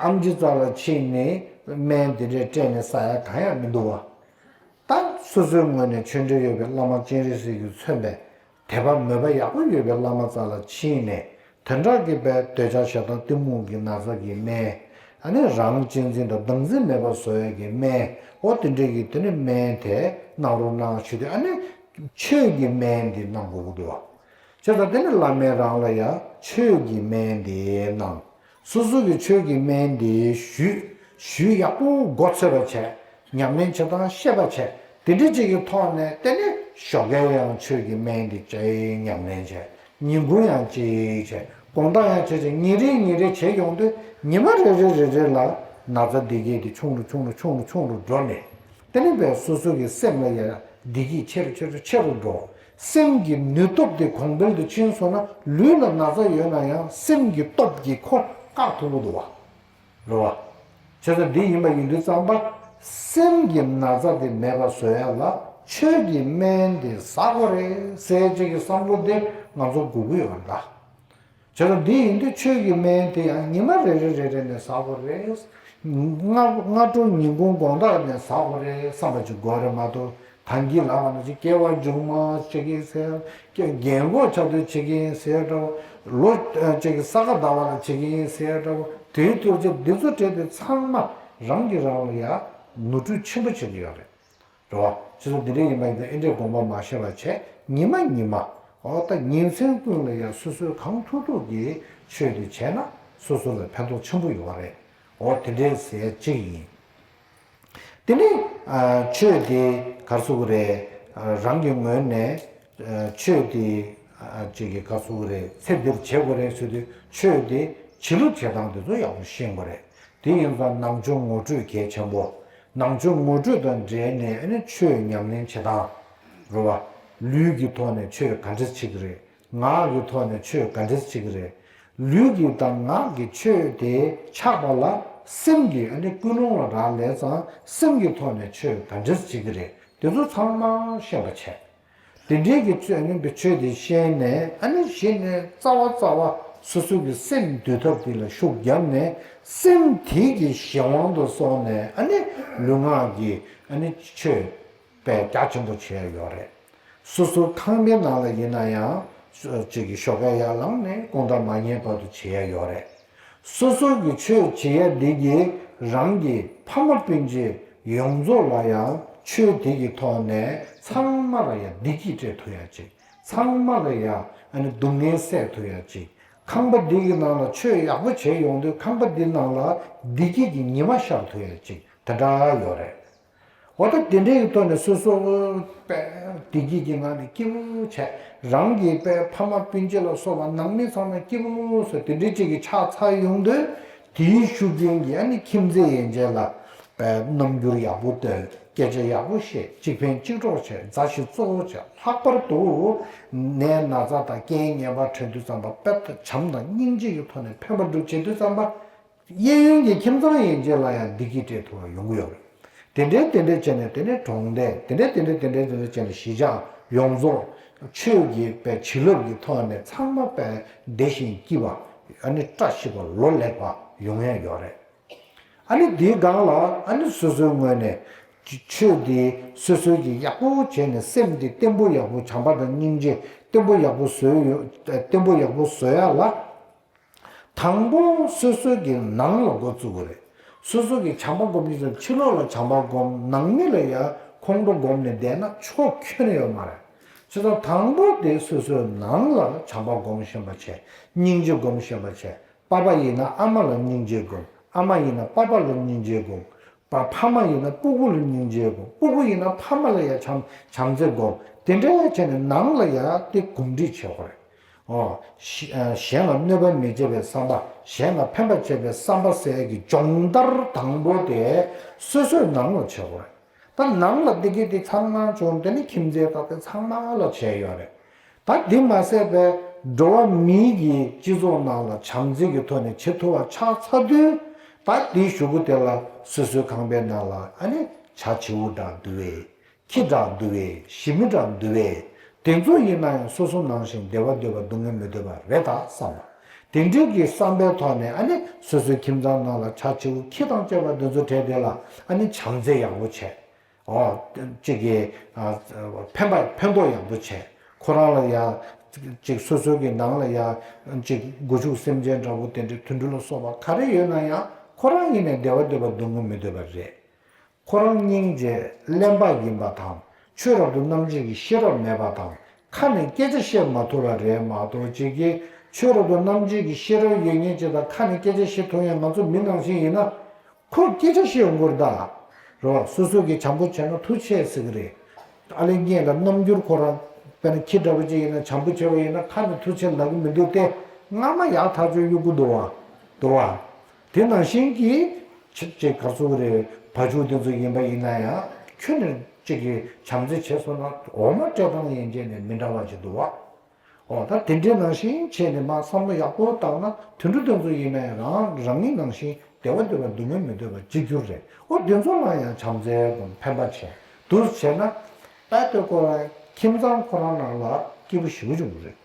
ཨེམ་ཆི་རྩ་ལ་ཕྱིན་ནས་སྨན་དེ་འདྲའི་སྤྲད་ནས་ཟ་ཡ་གང་ཡང་མི་འདུག་བ། ད་ སོ་སོའི་ངོས་ནས་ཆོས་འབྲེལ་ཡོད་པའི་བླ་མ་སྤྱན་རས་གཟིགས་ཀྱིས་མཚོན་པའི་དད་པ་མོས་པ་ཡག་པོ་ཡོད་པའི་བླ་མ་རྩ་ལ་ཕྱིན་ནས། དེ་འདྲ་གི་པའི་འདོད་ཆགས་ཞེ་སྡང་གཏི་མུག་གི་ན་ཚ་གི་སྨན། ཨ་ནི་རང་གཅེས་འཛིན་དང་བདག་འཛིན་མེད་པ་བཟོ་ཡས་ཀྱི་སྨན། འོ་དེ་འདྲ་གི་དེ་ནི་སྨན་དེ་གནང་རོགས་གནང་ཞུས་ཏེ། ཨ་ནི་ཆོས་ཀྱི་སྨན་འདི་གནང་དགོས་ཀྱི་འདུག་བ། བྱས་ཙང་དེ་ནི་བླ་མས་རང་ལ་ཡང་ཆོས་ཀྱི་སྨན་འདི་གནང་། སོ་སོ་གི་ཆོས་ཀྱི་སྨན་འདི་ཞུས། ཞུས་ཡག་པོ་མགོ་ཚོས་པ་བྱས། ཉམས་ལེན་བྱེད་སྟངས་ཤེས་པ་བྱས། དེ་འདྲ་ཅིག་གི་ཐོག་ནས་དེ་ནི་ཞོགས་ཀས་ཡང་ཆོས་ཀྱི་སྨན་འདི་ཅིག་ཉམས་ལེན་བྱས། ཉིན་གུང་ཡང་ཅིག་བྱས། དགོང་དག་ཡང་བྱས་བྱས། ཉིན་རེ་ཉིན་རེ་བྱས་ཡོང་དུས་ཉི་མ་རེ་རེ་རེ་རེ་ལ་ན་ཚ་འདི་གས་དེ་ཆུང་རུ་ཆུང་རུ་ཆུང་རུ་ཆུང་རུ་འགྲོ་ནས། དེ་ནས་པའི་སོ་སོ་གི་སེམས་ལ་ཡང་བདེ་སྐྱིད་ཆེ་རུ་ཆེ་རུ་ཆེ་རུ་འགྲོ། སེམས་ཀྱི་ནུས་སྟོབས་དེ་གོང་འཕེལ་དུ་ཕྱིན་སོང་ན། ལུས་ལ་ན་ཚ་ཡོད་ན་ཡང་སེམས་ཀྱི་སྟོབས་ཀྱིས་ཁོ་བཀག་ཐུབ་ཀྱི་འདུག་བ། རེད་བ། བྱས་ཙང་འདི་ཡིན་པ་ཡིན་དུས་ཙམ་པ། སེམས་ཀྱི་ན་ཚ་དེ་མེད་པ་བཟོ་ཡ་ལ་ཆོས་ཀྱི་སྨན་དེ་ཟ་དགོས་རེད་ཟེར་ཅིག་གི་བསམ་བློ་དེ་ང་ཚོ་དགོས་ཀྱི་ཡོད་རེད་ད། བྱས་ཙང་འདི་ཡིན་དུས་ཆོས་ཀྱི་སྨན་དེ་ཡང་ཉི་མ་རེ་རེ་རེ་རེ་ནས་ཟ་དགོས་རེད། སྔ་སྔ་དྲོ་ཉིན་གུང་དགོང་དག་ནས་ཟ་དགོས་རེད་བསམ་པ་ཅིག་དགོས་རེད་མ་གཏོགས། ད་གིན་ལབ་པ་ནང་བཞིན་སྐྱེ་བ་མཇུག་མ་བྱེད་ཀྱིན་ཟེར། སྐྱེ་རྒན་གོག་ཆགས་དུས་བྱེད་ཀྱིན་ཟེར་འདྲ་བོ། ལོ་ཅིག་གི་ས་ག་ཟླ་བ་ལ་བྱེད་ཀྱིན་ཟེར་འདྲ་བོ། དུས་ཐུར་ཅིག་འདི་ཚོ་བྲལ་ཏེ་ཚང་མ་རང་གིས་རང་ལ་ཡ་ནོར་འཁྲུལ་ཆེན་པོ་བྱེད་ཀྱི་ཡོད་རེད། རེད་བ། སྤྱི་ཚོགས་འདི་འདྲ་ཡིན་པ་ཡིན་ཙང་འདི་འདྲའི་དགོངས་པ་མ་བཞེས་པ་བྱས། ཉི་མ་ཉི་མ། འོ་ད་ཉིན་མཚན་ཀུན་ལ་ཡང་སོ་སོའི་གང་ཐུབ་ཐུབ་ཀྱིས་ཆོས་འདི་བྱས་ན་སོ་སོ་ལ་ཕན་ཐོགས་ཆེན་པོ་ཡོད་པ་རེད། འོ་དེ་འདྲའི་ཟེར་གཅིག་ཡིན། དེ་ནི་ཨ་ཆོས་དེ་ག་རེ་ཟེར་དགོས་རེད། ཨ་རང་གི་ངོས་ནས་ཨ་ཆོས་དེ་ཨ་ཅིག་གི་ག་རེ་ཟེར་དགོས་རེད། ཚེ་འདིར་བྱེད་དགོས་རེད་ཟེར་དུས་ཆོས་དེ་བྱེད་ལུགས་བྱེད་སྟངས་དེ་ཚོ་ཡག་པོ་ཤེས་དགོས་རེད། དེ་ཡིན་ཙང་ནང་ཆོས་ངོ་སྤྲོད་གལ་ཆེན་པོ། ནང་ཆོས་ངོ་སྤྲོད་དང་འབྲེལ་ནས་ཨ་ནི་ཆོས་ཉམས་ལེན་བྱེད་སྟངས། རེད་བ། ལུས་ཀྱི་ཐོག་ནས་ཆོས་ག་འདྲས་བྱེད་ཀྱི་རེད། ངག་གི་ཐོག་ནས་ཆོས་ག་འདྲས་བྱེད་ཀྱི་རེད། ལུས་ཀྱི་དང་ངག་གི་ཆོས་དེ་ཆགས་པ་ལ་སེམས་ཀྱི་ཨ་ནི་ཀུན་སློང་ལ་རག་ལས་ཙང་སེམས་ཀྱི་ཐོག་ནས་ཆོས་ག་འདྲས་བྱེད་ཀྱི་རེད། དེ་ཚོ་ཚང་མ་ཤེས་པ་བྱས། དེ་འདྲའི་གི་ཆོས་ཨ་ནི་ཆོས་དེ་ཤེས་ནས། ཨ་ནི་གཞི་ནས་རྩ་བ་རྩ་བ་སོ་སོ་གི་སེམས་འདུལ་ཐབས་དེ་ལ་ཤུགས་བརྒྱབ་ནས། སེམས་དེ་གི་གཞན་དབང་དུ་སོང་ནས་ཨ་ནི་ལུས་ངག་གི་ཨ་ནི་ཆོས་དཔེ་རྒྱ་ཆེན་པོ་བྱས་ཡོད་རེད། སོ་སོ་ཁང་པའི་ནང་ལ་ཡིན་ན་ཡང་ཅིག་གི་ཞོགས་ཀས་ཡར་ལངས་ནས་དགོང་དག་མ་ཉལ་བར་དུ་བྱེད་ཡ་ཡོད་རེད། སོ་སོ་གི་ཆོས་བྱེད་ཡ་འདི་གིས་རང་གི་ཕ་མ་སྤུན་མཆེད་ཡོངས་རྫོགས་ལ་ཡང་ཆོས་དེ་གི་ཐོག་ནས་ཚང་མ་ལ་ཡང་བདེ་སྐྱིད་སྤྲད་ཐུབ་ཡ་ཅིག་ཚང་མ་ལ་ཡང་ཨ་ནི་སྡུག་བསྔལ་སེལ་ཐུབ་ཡ་ཅིག་ཁང་པ་འདི་གི་ནང་ལ་ཆོས་ཡག་པོ་བྱས་ཡོང་དུས་ཁང་པ་འདི་ནང་ལ་བདེ་སྐྱིད་ཀྱི་ཉི་མ་ཤར་ཐུབ་ཡ་ཅིག་དེ་འདྲ་ཡོད་རེད། འོ་ད་དེ་འདྲའི་ཐོག་ནས་སོ་སོ་དཔེ་བདེ་སྐྱིད་ཀྱི་ངང་ནས་སྐྱིད་པོ་བྱས། རང་གི་དཔེ་ཕ་མ་སྤུན་མཆེད་ལ་སོགས་པ་ནང་མི་ཚང་མ་སྐྱིད་པོ་བཟོ། དེ་འདྲའི་ཅིག་གི་ཆགས་ཚར་ཡོང་དུས། དེའི་ཤུགས་རྐྱེན་གྱིས་ཨ་ནི་ཁྱིམ་མཚེས་ཡན་ཆད་ལ་དཔེ་རྣམ་འགྱུར་ཡག་པོ་སྟོན། སྐད་ཆ་ཡག་པོ་བཤད། གཅིག་ཕན་གཅིག་གྲོགས་བྱས། མཛའ་བཤེས་གཙོ་བོ་བྱས། ལྷག་པར་དུ་ནད་ན་ཚ་དང་རྐྱེན་ངན་པ་ཐོན་དུས་ཙམ་པ། དཔེ་བྱམས་དང་སྙིང་རྗེ་ཡི་ཐོག་ནས་ཕན་པ་སྒྲུབ་བྱེད་དུས་ཙམ་པ། གཡས་གཡོན་གྱི་ཁྱིམ་ཚང་ཡན་ཆད་ལ་ཡང་བདེ་སྐྱིད་སྤྲད་ཐུབ་པ་ཡོང་གི་ཡོད་རེད། དེ་འདྲའི་དེ་འདྲའི་བྱས་ནས། དེ་ནས་གྲོང་སྡེ། དེ་འདྲའི་དེ་འདྲའི་དེ་འདྲའི་དེ་འདྲའི་བྱས་ནས་གཞིས་ཆགས་ཡོངས་རྫོགས་ཆོས་ཀྱི་དཔེ་བྱིན་རླབས་ཀྱི་ཐོག་ནས་ཚང་མ་དཔེ་བདེ་ཞིང་སྐྱིད་པ། ཨ་ནི་བཀྲ་ཤིས་པ་ལོ་ལེགས་པ་ཡོང་ཡ་ཡོད་རེད། ཨ་ནི་དེའི་སྒང་ལ་ཨ་ནི་སོ་སོའི་ངོས་ནས་ཆོས་དེ་སོ་སོའི་གི་ཡག་པོ་བྱས་ནས། སེམས་དེ་བརྟན་པོ་ཡག་པོ། བྱམས་པ་དང་སྙིང་རྗེ་བརྟན་པོ་ཡག་པོ་བཟོས་ཡོད། བརྟན་པོ་ཡག་པོ་བཟོ་ཡ་ལ། དང་པོ་སོ་སོ་གི་ནང་ལ་འགོ་བཙུགས་དགོས་རེད། སོ་སོ་གིས་བྱམས་པ་སྒོམ་གྱི་ཡོད་ཙང་ཕྱི་ལོགས་ལ་བྱམས་པ་སྒོམ། ནང་མི་ལ་ཡང་ཁོང་ཁྲོ་སྒོམ་ནས་བསྡད་ན་ཆོ་ཁྱོན་ནས་ཡོད་མ་རེད། བྱས་ཙང་དང་པོ་དེ་སོ་སོའི་ནང་ལ་བྱམས་པ་སྒོམ་ཤེས་པ་བྱས། སྙིང་རྗེ་སྒོམ་ཤེས་པ་བྱས། པ་ཕ་ཡིན་ན་ཨ་མ་ལ་སྙིང་རྗེ་སྒོམ། ཨ་མ་ཡིན་ན་པ་ཕ་ལ་སྙིང་རྗེ་སྒོམ། པ་ཕ་མ་ཡིན་ན་སྤུ་གུ་ལ་སྙིང་རྗེ་སྒོམ། སྤུ་གུ་ཡིན་ན་ཕ་མ་ལ་ཡང་བྱམས་བྱམས་བརྩེ་སྒོམ། དེ་འདྲ་བྱས་ནས་ནང་ལ་ཡང་དེ་གོམས་འདྲིས་བྱེད་དགོས་རེད། ཨོ། གཞི་ཨ་གཞན་ལ་གནོད་པ་མི་བྱེད་པའི་བསམ་པ། གཞན་ལ་ཕན་པ་བྱེད་པའི་བསམ་པ་ཟེར་གྱི་སྦྱོང་བརྡར་དང་པོ་དེ་སོ་སོའི་ནང་ལ་བྱེད་དགོས་རེད། ད་ནང་ལ་བདེ་སྐྱིད་དེ་ཚང་མ་བྱུང་། དེ་ནི་ཁྱིམ་མཚེས་དག་དེ་ཚང་མ་ལ་བྱས་ཡོད་རེད། ད་འདི་མ་ཟད་པའི་འགྲོ་བ་མིའི་གི་སྤྱི་ཚོགས་ནང་ལ་བྱམས་བརྩེ་གི་ཐོག་ནས་བྱེད་ཐུབ་པ་ཆགས་ཚར་དུས། ད་འདིའི་གཞུག་གུ་དེ་ལ་སོ་སོའི་ཁང་པའི་ནང་ལ་ཨ་ནི་བྱ་བྱིའུ་འདྲ་འདུག་གས། ཁྱི་འདྲ་འདུག་གས། ཞི་མི་འདྲ་འདུག་གས། དེ་ཚོ་ཡིན་ན་ཡང་སོ་སོ་ནང་བཞིན་བདེ་བ་འདོད་པ། སྡུག་བསྔལ་མི་འདོད་པ་རེད་ད་བསམ་པ། དེ་འདྲའི་གི་བསམ་པའི་ཐོག་ནས་ཨ་ནི་སོ་སོའི་ཁྱིམ་ཚང་ནང་ལ་བྱ་བྱིའུ་ཁྱི་དང་བཅས་པ་འདི་ཚོ་གྲས་དེ་ལ་ཨ་ནི་བྱམས་བརྩེ་ཡག་པོ་བྱས། ཨོ། གཅིག་གིས་ཨ་ཕན་པ་ཕན་ཐོགས་ཡག་པོ་བྱས། ཁོ་རང་ལ་ཡང་གཅིག་སོ་སོ་གི་ནང་ལ་ཡང་གཅིག་སྒོ་ཕྱུགས་སེམས་ཅན་འདྲ་པོ་དེ་འདྲའི་དུད་འགྲོ་ལ་སོགས་པ་ག་རེ་ཡོད་ན་ཡང་ཁོ་རང་ཡིན་ནས་བདེ་བ་འདོད་པ་སྡུག་བསྔལ་མི་འདོད་པ་རེད། ཁོ་རང་སྙིང་རྗེ་གླེན་པ་ཡིན་པ་དང་། ཆོས་རབ་ཏུ་རྣམ་འབྱེད་ཀྱི་ཤེས་རབ་མེད་པ་དང་། ཁ་ནས་སྐད་ཆ་བཤད་མ་ཐུབ་པ་རེད་མ་གཏོགས། གཅིག་གིས་ཆོས་རབ་ཏུ་རྣམ་འབྱེད་ཀྱི་ཤེས་རབ་ཡོད་མཁན་ཅིག་དང་ཁ་ནས་སྐད་ཆ་བཤད་ཐུབ་མཁན། ང་ཚོ་མི་ནང་བཞིན་ཡིན་ན། ཁོས་སྐད་ཆ་བཤད་ཡོང་གི་རེད་ད། རེད་བ། སོ་སོ་གིས་བྱམས་པོ་བྱས་ན་ཐུགས་ཆེ་ཟེར་གི་རེད། ཨ་ལེ་ངས་ལ་རྣམ་འགྱུར་ཁོ་རང་དཔེར་ན་ཁྱི་འདྲ་པོ་ཅིག་ཡིན་ན། བྱམས་པོ་བྱས་པ་ཡིན་ན་ཁ་ནས་ཐུགས་ཆེ་ལབ་གི་མི་འདུག་སྟེ། སྔ་མ་ཡག་ཐག་ཆོད་གཡུག་གི་འདུག་བ། འདུག་བ། དེ་ནང་བཞིན་གྱི་ཅིག་ཅིག་ག་རེ་ཟེར་དགོས་རེད། བ་ཕྱུགས་དེ་ཚོ་ཡིན་པ་ཡིན་ན་ཡང་ཁྱོད་ནས་གཅིག་གིས་བྱམས་བརྩེ་བྱས་སོང་ན། འོ་མ་སྤྲད་སྟངས་ཡན་ཆད་ནས་མི་འདྲ་བ་ཅིག་འདུག་བ། འོ་ད་དེ་འདྲའི་ནང་བཞིན་བྱས་ནས་མར་བསམ་བློ་ཡག་པོ་བཏང་ན། དུད་འགྲོ་དེ་ཚོ་ཡིན་ན་ཡང་རང་རང་ཉིད་ནང་བཞིན་བདེ་བ་འདོད་པ་སྡུག་བསྔལ་མི་འདོད་པ་གཅིག་གྱུར་རེད། འོ་དེ་ཚོ་ལ་ཡང་བྱམས་བརྩེ་དང་ཕན་པ་བྱས་འདུག་བྱས་ན། ད་ལྟ་ཁོ་རང་ཁྱིམ་ཚང་ཁོ་རང་ནང་ལ་སྐྱིད་པོ་ཞེ་པོ་བྱུང་གི་རེད།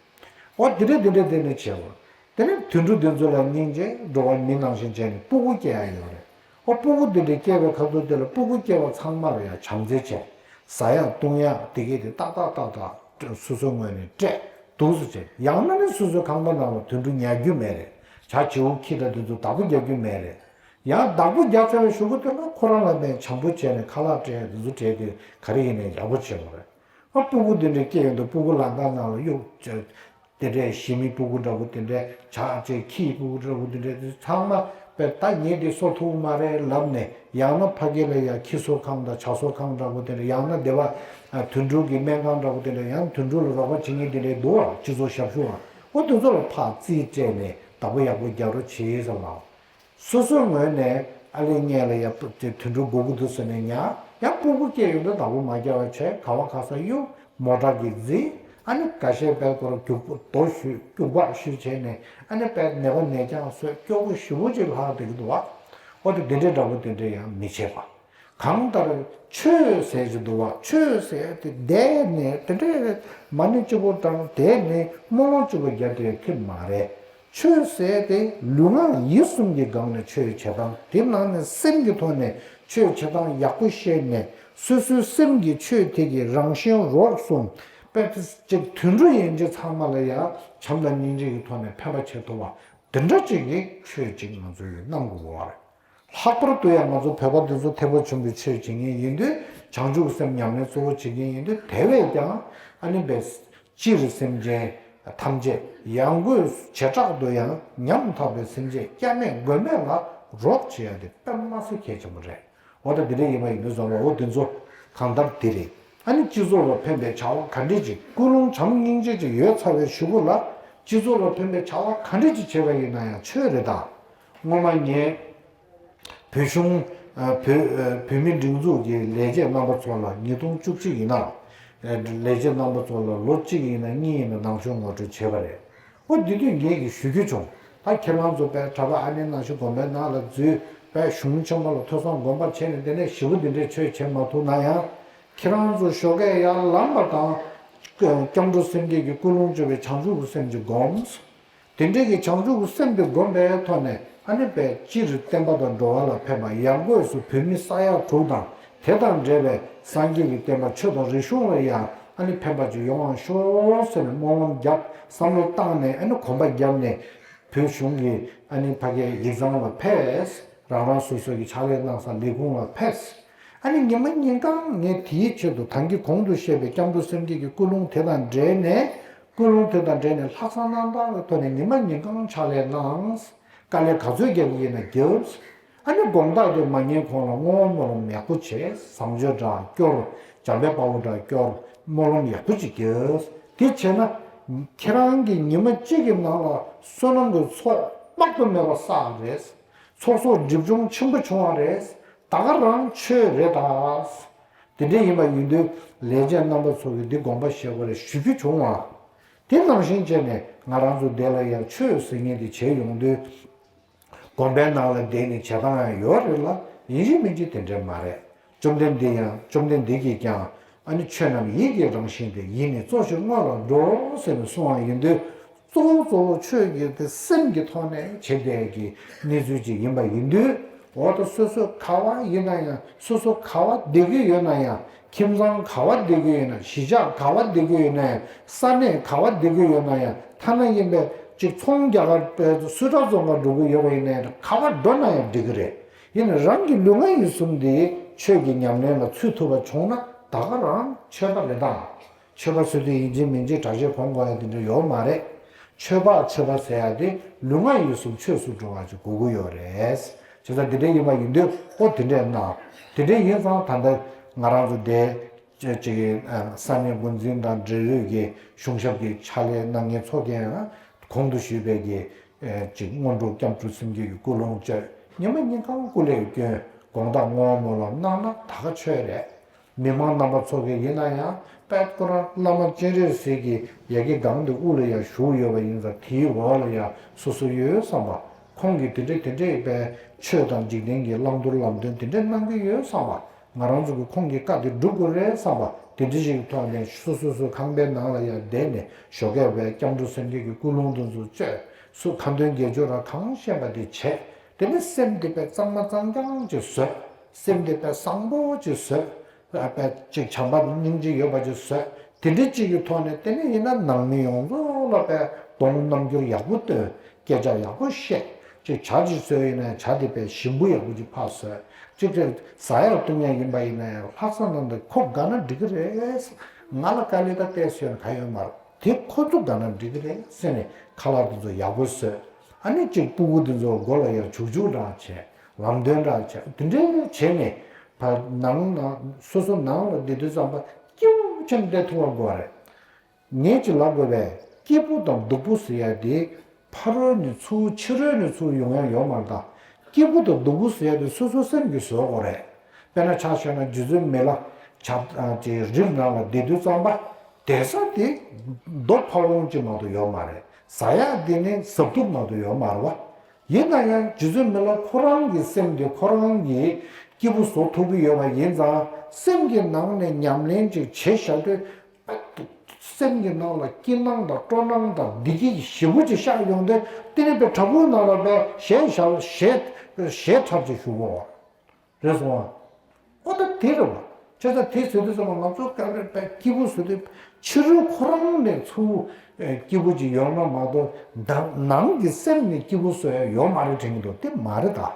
འོ་དེ་འདྲ་དེ་འདྲ་དེ་ནས་བྱས་པ། དེ་ནས་དུད་འགྲོ་དེ་ཚོ་ལ་སྙིང་རྗེ། འགྲོ་བ་མི་ནང་བཞིན་བྱས་ནས་སྤུ་གུ་སྐྱེ་ཡ་ཡོད་རེད། ཨོ་སྤུ་གུ་འདི་འདྲའི་སྐྱེས་པའི་ཁ་ཐུག་དེ་ལ་སྤུ་གུ་སྐྱེས་པ་ཚང་མ་ལ་ཡང་བྱམས་བརྩེ་བྱས། ཟ་ཡག་བཏུང་ཡག་དེ་གས་དེ་ཏག་ཏག་ཏག་ཏག་སོ་སོའི་ངོས་ནས་སྤྲད་འདུག་སེ་བྱས། ཡང་ན་ནི་སོ་སོའི་ཁང་པ་ནང་ལ་དུད་འགྲོ་ཉར་རྒྱུ་མེད་རེད། བྱ་བྱིའུ་ཁྱི་དང་དེ་ཚོ་བདག་པོ་རྒྱག་རྒྱུ་མེད་རེད། ཡང་བདག་པོ་རྒྱག་ཚར་བའི་གཞུག་གུ་དེ་ལ་ཁོ་རང་ལ་ནས་བྱམས་པོ་བྱས་ནས་ཁ་ལག་སྤྲད། དེ་ཚོ་སྤྲད་དེ་ག་རེ་ཡིན་ནའི་ཡག་པོ་བྱེད་དགོས་རེད། ཨ་སྤུ་གུ་དེ་འདྲའི་སྐྱེས་ཡོང་དུས་སྤུ་གུ་ལག་འཐག་ནང་ལ་གཡུག་བྱས། དེ་འདྲའི་ཞི་མི་སྤུ་གུ་འདྲ་པོ་དེ་འདྲའི། བྱ་བྱེད་ཁྱིའི་སྤུ་གུ་འདྲ་པོ་དེ་འདྲའི་དེ་ཚང་མ་དཔེ་ད་ངས་འདི་གསོ་ཐུབ་མ་རེད་ལབ་ནས། ཡང་ན་ཕ་གི་ལ་ཡང་ཁྱི་གསོ་ཁང་དང་བྱ་གསོ་ཁང་འདྲ་པོ་དེ་འདྲ། ཡང་ན་སྡེ་བ་དུད་འགྲོ་གི་སྨན་ཁང་འདྲ་པོ་དེ་འདྲ། ཡང་དུད་འགྲོ་ལ་རོགས་པ་བྱེད་མཁན་དེ་འདྲའི་འདུག་བ། སྤྱི་ཚོགས་ཞབས་ཞུ་བ། འོ་དེ་ཚོ་ལ་ཕར་རྩིས་སྤྲད་ནས་བདག་པོ་ཡག་པོ་རྒྱག་རོགས་བྱེད་ཟེར་ལབ། སོ་སོའི་ངོས་ནས་ཨ་ལེ་ངས་ལ་ཡ་དུད་འགྲོ་དགོས་ཀྱི་འདུག་ཟེར་ནས་ཉར། ཡང་སྤུ་གུ་སྐྱེས་ཡོང་དུས་བདག་པོ་མ་རྒྱག་པ་བྱས། ག་བ་ག་ས་གཡུག་མོ་ཊ་གིས་བརྫིས། ཨ་ནི་འགའ་ཤས་དཔེ་ཁོ་རང་རྒྱུག་པ་རྡོ་གཞུས། རྒྱུག་པ་གཞུས་བྱས་ནས། ཨ་ནི་དཔེ་ནད་པ་ནད་རྐྱང་བཟོས། སྐྱོ་པོ་ཞེ་པོ་ཅིག་ལྷག་བསྡད་ཀྱི་འདུག་བ། འོ་དེ་དེ་འདྲའི་འདྲ་པོ་དེ་འདྲའི་ཡང་མི་བྱེད་པ། གང་ལྟར་ཆོས་ཟེར་གྱི་འདུག་བ། ཆོས་ཟེར་དེ་བསྡད་ནས་དེ་འདྲའི་མ་ཎི་གཅིག་པོ་བགྲངས་བསྡད་ནས་སྨོན་ལམ་གཅིག་པོ་བརྒྱབ་དེ་ཐུབ་མ་རེད། ཆོས་ཟེར་དེ་ལུས་ངག་ཡིད་གསུམ་གྱི་སྒང་ནས་ཆོས་བྱེད་སྟངས། དེ་ནང་ནས་སེམས་ཀྱི་ཐོག་ནས་ཆོས་བྱེད་སྟངས་ཡག་པོ་ཤེས་ནས། སོ་སོའི་སེམས་ཀྱི་ཆོས་དེ་གི་རང་བཞིན་རོབ་གསུམ། དཔེ་ཅིག་དུད་འགྲོ་ཡན་ཆད་ཚང་མ་ལ་ཡང་བྱམས་དང་སྙིང་རྗེ་གི་ཐོག་ནས་ཕན་པ་བྱེད་ཐུབ་པ། དེ་འདྲ་ཅིག་གི་ཆོས་ཅིག་ང་ཚོས་གནང་དགོས་པ་རེད། ལྷག་པར་དུ་ཡང་ང་ཚོ་བོད་པ་འདི་ཚོ་ཐེག་པ་ཆེན་པོའི་ཆོས་བྱེད་མཁན་ཡིན་དུས། བྱང་ཆུབ་སེམས་ཉམས་ལེན་གཙོ་བོ་བྱེད་མཁན་ཡིན་དུས། དེ་བས་ཀྱང་ཨ་ནི་དཔེ་སྤྱིར་སེམས་ཅན་ཐམས་ཅད། ཡང་སྒོས་བྱེ་བྲག་ཏུ་ཡང་། ཉམ་ཐག་པའི་སེམས་ཅན་སྐྱབས་གནས་མགོན་མེད་ལ། རོགས་བྱེད་ཡ་དེ་དཔེ་མ་སྲིད་གལ་ཆེན་པོ་རེད། འོ་ད་འདི་འདྲ་ཡིན་པ་ཡིན་དུས་ཙམ་པ། འོ་འདི་ཚོ་གང་ལྟར་འདི་རེད། ཨ་ནི་སྤྱི་ཚོགས་ལ་ཕན་པའི་བྱ་བ་ག་འདྲས་ཅིག་ཀུན་སློང་བྱམས་སྙིང་རྗེ་ཅིག་ཡོད་ཚར་བའི་གཞུག་གུ་ལ། སྤྱི་ཚོགས་ལ་ཕན་པའི་བྱ་བ་ག་འདྲས་ཅིག་བྱས་པ་ཡིན་ན་ཡང་ཆོས་རེད་ད། སྔོན་མ་ངས་བོད་གཞུང་། ཨ་བོད་ཨ་བོད་མིའི་སྒྲིག་འཛུགས་ཀྱི་ལས་བྱེད་རྣམ་པ་ཚོ་ལ། ཉིས་སྟོང་བཅུ་གཅིག་ཡིན་ན། ཨ་ལས་བྱེད་རྣམ་པ་ཚོ་ལ་ལོ་གཅིག་ཡིན་ན་གཉིས་ཡིན་ན་ནང་ཆོས་ངོ་སྤྲོད་བྱས་པ་རེད། འོ་དེ་དུས་ངས་ཀྱིས་ཞུ་རྒྱུ་བྱུང་། ད་ཁྱེད་རང་ཚོ་དཔེ་གྲྭ་པ་ཨ་ནེ་རྣམ་ཤེས་དགོན་པའི་ནང་ལ་འཛུལ། དཔེ་གཞུང་ཆེན་མོ་ལ་ཐོས་བསམ་སྒོམ་པ་བྱས་ནས། དེ་ནས་ཞེ་པོ་འདི་འདྲའི་ཆོས་བྱེད་མ་ཐུབ་ན་ཡང་། ཁྱེད་རང་ཚོ་ཞོགས་ཀས་ཡར་ལངས་པ་དང་། སྐྱབས་འགྲོ་སེམས་བསྐྱེད་ཀྱི་ཀུན་སློང་བཅོས་པའི་བྱང་ཆུབ་ཀྱི་སེམས་ཅིག་སྒོམས། དེ་འདྲའི་གི་བྱང་ཆུབ་ཀྱི་སེམས་དེ་སྒོམ་པའི་ཐོག་ནས། ཨ་ནི་དཔེ་སྤྱིར་བསྟན་པ་དང་འགྲོ་བ་ལ་ཕན་པ། ཡང་སྒོས་སུ་བོད་མི་ས་ཡ་དྲུག་དང་དེ་དང་འབྲེལ་བའི་སངས་རྒྱས་ཀྱི་བསྟན་པ། ཆོས་དང་རིག་གཞུང་ལ་ཡང་ཨ་ནི་ཕན་པ་ཅིག་ཡོང་བ་ཤོག་ཟེར་ནས་སྨོན་ལམ་བརྒྱབ། བསམ་བློ་བཏང་ནས། ཨ་ནི་གོམ་པ་བརྒྱབ་ནས་བོད་གཞུང་གི་ཨ་ནི་ཕ་གིའི་ཡིག་ཚང་ལ་ཕེབས། རང་རང་སོ་སོ་གི་ཕྱག་ལས་གནང་ས་ལས་ཁུངས་ལ་ཕེབས། ཨ་ནི་ཉི་མ་ཉིན་གང་ངས་དེའི་ཆེད་དུ་ད་གིན་གོང་དུ་བཤད་པའི་སྐྱབས་འགྲོ་སེམས་བསྐྱེད་ཀྱི་ཀུན་སློང་དེ་དང་འབྲེལ་ནས། ཀུན་སློང་དེ་དང་འབྲེལ་ནས་ལྷག་བསམ་རྣམ་དག་གི་ཐོག་ནས་ཉི་མ་ཉིན་གང་ཕྱག་ལས་གནང་། དཀའ་ལས་ག་ཚོད་བརྒྱབ་ཀྱི་ཡིན་ན་བརྒྱབ། ཨ་ནི་དགོང་དག་དེ་མ་ཉལ་གོང་ལ་བསྔོ་བ་སྨོན་ལམ་ཡག་པོ་བྱས། བཟང་སྤྱོད་འདྲ་སྐྱོར། འཇམ་དཔལ་དཔའ་བོ་འདྲ་སྐྱོར། སྨོན་ལམ་ཡག་པོ་ཅིག་བརྒྱབ། དེ་བྱས་ན་ཁྱེད་རང་གིས་ཉི་མ་གཅིག་གི་ནང་ལ་བསོད་ནམས་ཀྱི་ཚོགས་དཔག་ཏུ་མེད་པ་བསགས་རེད། ཚོགས་གསོག་སྒྲིབ་སྦྱོང་ཆེན་པོ་བྱུང་བ་རེད། ད་ག་རང་ཆོས་རེད་ད། དེ་འདྲ་ཡིན་པ་ཡིན་དུས་ལས་བྱེད་རྣམ་པ་ཚོ་གིས་འདི་དགོངས་པ་བཞེས་དགོས་རེད་ཞུ་རྒྱུ་བྱུང་བ། དེ་ནང་བཞིན་བྱས་ནས་ང་རང་ཚོ་འདི་ལ་ཡང་ཆོས་ཟེར་མཁན་དེ་བྱས་ཡོང་དུས། དགོན་པའི་ནང་ལ་བསྡད་ནས་བྱེད་སྟངས་ཡང་ཡོད་རེད་ལ། ཡིན་གཅིག་མིན་གཅིག་དེ་འདྲ་མ་རེད། བཅོམ་ལྡན་འདས་ཡང་། བཅོམ་ལྡན་འདས་ཀྱིས་ཀྱང་། ཨ་ནི་ཆོས་རྣམས་ཡིད་ཀྱི་རང་བཞིན་ཏེ། ཡིད་ནི་གཙོ་ཆེར་དངོས་ལ་འགྲོ། ཟེར་ནས་གསུངས་པ་ཡིན་དུས། གཙོ་བོ་གཙོ་བོ་ཆོས་ཀྱི་དེ་སེམས་ཀྱི་ཐོག་ནས་བྱེད་བསྡད་ཀྱི་གནས་ཚུལ་ཅིག་ཡིན་པ་ཡིན་དུས། འོ་ད་སོ་སོ་ག་བ་ཡིན་ན་ཡང་། སོ་སོ་ག་བ་བསྡད་ཀྱི་ཡོད་ན་ཡང་། ཁྱིམ་ཚང་ག་བ་བསྡད་ཀྱི་ཡོད་ན། གཞིས་ཆགས་ག་བ་བསྡད་ཀྱི་ཡོད་ན་ཡང་། ས་གནས་ག་བ་བསྡད་ཀྱི་ཡོད་ན་ཡང་། ཐ་ན་ཡིན་པའི་ཅིག་ཚོང་རྒྱག་ག་སུད་ཊར་བཙོང་ག་འགྲོ་གི་ཡོད་པ་ཡིན་ན་ཡང་། ག་བ་འགྲོ་ན་ཡང་འགྲིག་གི་རེད། ཡིན་ན་རང་གི་ལུས་ངག་ཡིད་གསུམ་དེ་ཆོས་ཀྱི་ཉམས་ལེན་ལ་ཚུད་ཐུབ་པ་བྱུང་ན། ད་ག་རང་ཆོས་པ་རེད་ད། ཆོས་པ་ཟེར་དུས་ཡིན་གཅིག་མིན་གཅིག་གྲྭ་ཆས་གོན་དགོས་ཡ་དེ་འདྲ་ཡོད་མ་རེད། ཆོས་པ་ཆོས་པ་ཟེར་ཡ་དེ་ལུས་ངག་ཡིད་གསུམ་ཆོས་སུ་འགྲོ་བ་ཅིག་དགོས་ཀྱི་ཡོད་རེད། བྱས་ཙང་དེ་འདྲ་ཡིན་པ་ཡིན་དུས། ཨོ་དེ་འདྲས་གནང་། དེ་འདྲས་ཡིན་ཙང་ད་ལྟ་ང་རང་ཚོ་དེ་ཅིག་ས་གནས་འགོ་འཛིན་དང་འབྲེལ་ཡོད་ཀྱི་གཞུང་ཞབས་ཀྱི་ཕྱག་ལས་གནང་མཁན་ཚོ་གིས་གོང་དུ་ཞུས་པའི་གི་ཅིག་སྔོན་འགྲོ་སྐྱབས་འགྲོ་སེམས་བསྐྱེད་ཀྱི་ཀུན་སློང་བཅས་ཉི་མ་ཉིན་གང་སྐུ་ལས་སྐྱོན་དགོངས་དག་བསྔོ་བ་སྨོན་ལམ་གནང་ན་ད་ག་ཆོས་རེད། མི་མང་རྣམ་པ་ཚོ་གིས་ཡིན་ན་ཡང་། དཔལ་ཁོ་རང་བླ་མ་སྤྱན་རས་གཟིགས་ཀྱི་ཡ་གི་སྒང་དེ་དབུ་ལ་ཡ་བཞུགས་ཡོད་པ་ཡིན་ཙང་། དེའི་འོག་ལ་ཡ་སོ་སོ་ཡོད་བསམ་པ། ཁོང་གིས་དེ་འདྲས་དེ་འདྲས་པའི་ཆོས་དང་འཇིག་རྟེན་གྱི་བླང་དོར་ལམ་སྟོན་དེ་འདྲས་གནང་གི་ཡོད་བསམ་པ། ང་རང་ཚོ་གིས་ཁོང་གི་བཀའ་དེ་སྒྲུབ་དགོས་རེད་བསམ་པ། དེ་འདྲ་ཞིག་གི་ཐོག་ནས་སོ་སོ་སོའི་ཁང་པའི་ནང་ལ་ཡ་བསྡད་ནས་ཞོགས་ཀས་པའི་སྐྱབས་འགྲོ་སེམས་བསྐྱེད་ཀྱི་ཀུན་སློང་དེ་ཚོ་བཅོས། སུ་ཁ་འདོན་དགེ་སྦྱོར་ར་གང་ཤེས་པ་དེ་བྱས། དེ་ནས་སེམས་དེ་དཔེ་གཙང་མ་གཙང་རྐྱང་ཅིག་བཟོས། སེམས་དེ་དཔེ་བཟང་པོ་ཅིག་བཟོས། དཔེ་ཅིག་བྱམས་པ་སྙིང་རྗེ་ཡོད་པ་ཅིག་བཟོས། དེ་འདྲ་ཅིག་གི་ཐོག་ནས། དེ་ནས་ཡིན་ན་ནང་མི་ཡོངས་རྫོགས་ལ་དཔེ་གདོང་རྣམ་འགྱུར་ཡག་པོ་སྟོན། སྐད་ཆ་ཡག་པོ་བཤད། ཅིག་ཇ་ཅིག་བཟོས་ཡིན་ན་ཇ་དེ་དཔེ་ཞིམ་པོ་ཡག་པོ་ཅིག་ཕར་བཟོས། ཅིག་དེ་ཟ་ཡག་བཏུང་ཡག་ཡིན་པ་ཡིན་ན་ཡང་། ལྷག་བསམ་རྣམ་དག་ཁོ་དགའ་ན་འགྲིག་གི་རེད། ང་ལ་དཀའ་ལས་ད་གཏད་སོན་ག་ཡོད་མ་རེད། དེ་ཁོ་ཚོ་དགའ་ན་འགྲིག་གི་རེད་ཟེར་ནས་ཁ་ལག་དེ་ཚོ་ཡག་པོ་བཟོས། ཨ་ནི་ཅིག་སྤུ་གུ་དེ་ཚོ་མགོ་ལ་ཡང་བྱུག་བྱུག་འདྲ་བྱས། ལམ་སྟོན་འདྲ་བྱས། དེ་འདྲ་བྱས་ནས་ཕར་ནང་ན་སོ་སོ་ནང་ལ་བསྡད་དུས་ཙམ་པ་སྐྱིད་པོ་བྱས་ནས་བསྡད་ཐུབ་པ་དགོས་རེད། ངས་ཅིག་ལབ་དགོས་པས། སྐྱིད་པོ་དང་སྡུག་པོ་ཟེར་ཡ་དེ་ཕ་རོལ་ནས་ཚུར་ཕྱི་རོལ་ནས་ཚུར་ཡོང་ཡ་ཡོད་མ་རེད་ད། སྐྱིད་པོ་དང་སྡུག་པོ་ཟེར་ཡ་དེ་སོ་སོ་སེམས་ཀྱིས་བཟོ་དགོས་རེད། དཔེར་ན་ཆ་བཞག་ན་རྗེ་བཙུན་མི་ལ་ཇ་ཨ་ཅིག་རིགས་ནང་ལ་བསྡད་དུས་ཙམ་པ། བསྡད་ས་དེ་རྡོ་ཕ་བོང་ཅིག་མ་གཏོགས་ཡོད་མ་རེད། ཟ་ཡ་དེ་ནི་ཟ་ཐུབ་མ་གཏོགས་ཡོད་མ་རེད་བ། ཡིན་ན་ཡང་རྗེ་བཙུན་མི་ལ་ཁོ་རང་གི་སེམས་དེ་ཁོ་རང་གིས་སྐྱིད་པོ་བཟོ་ཐུབ་ཀྱི་ཡོད་པ་ཡིན་ཙང་། སེམས་ཀྱི་ནང་ནས་ཉམས་ལེན་ཅིག་བྱས་བཞག་དུས། སེམས་ཀྱི་ནང་ལ་སྐྱིད་སྣང་དང་སྤྲོ་སྣང་དང་བདེ་སྐྱིད་ཞེ་པོ་ཅིག་ཤར་ཡོང་དུས། དེ་ནས་དཔེ་བྲག་ཕུག་ནང་ལ་དཔེ་ཞལ་ཞབས་ཞལ་ཞལ་ཁྲབ་ཅིག་ཞུ་གོ། རེད་སོང་ཨ། ཨོ་ད་དེ་རེད་བ། བྱས་ཙང་དེ་ཟེར་དུས་ཙམ་པ་ང་ཚོ་སྐབས་རེ་དཔེ་སྐྱིད་པོ་བཟོ་དུས། ཕྱི་རོལ་ཁོ་རང་ནས་ཚུར་ཨེ་སྐྱིད་པོ་ཅིག་ཡོང་ན་མ་གཏོགས། ད་ནང་གི་སེམས་ནས་སྐྱིད་པོ་བཟོ་ཡ་ཡོད་མ་རེད་དྲན་གྱི་འདུག་དེ་མ་རེད་ད།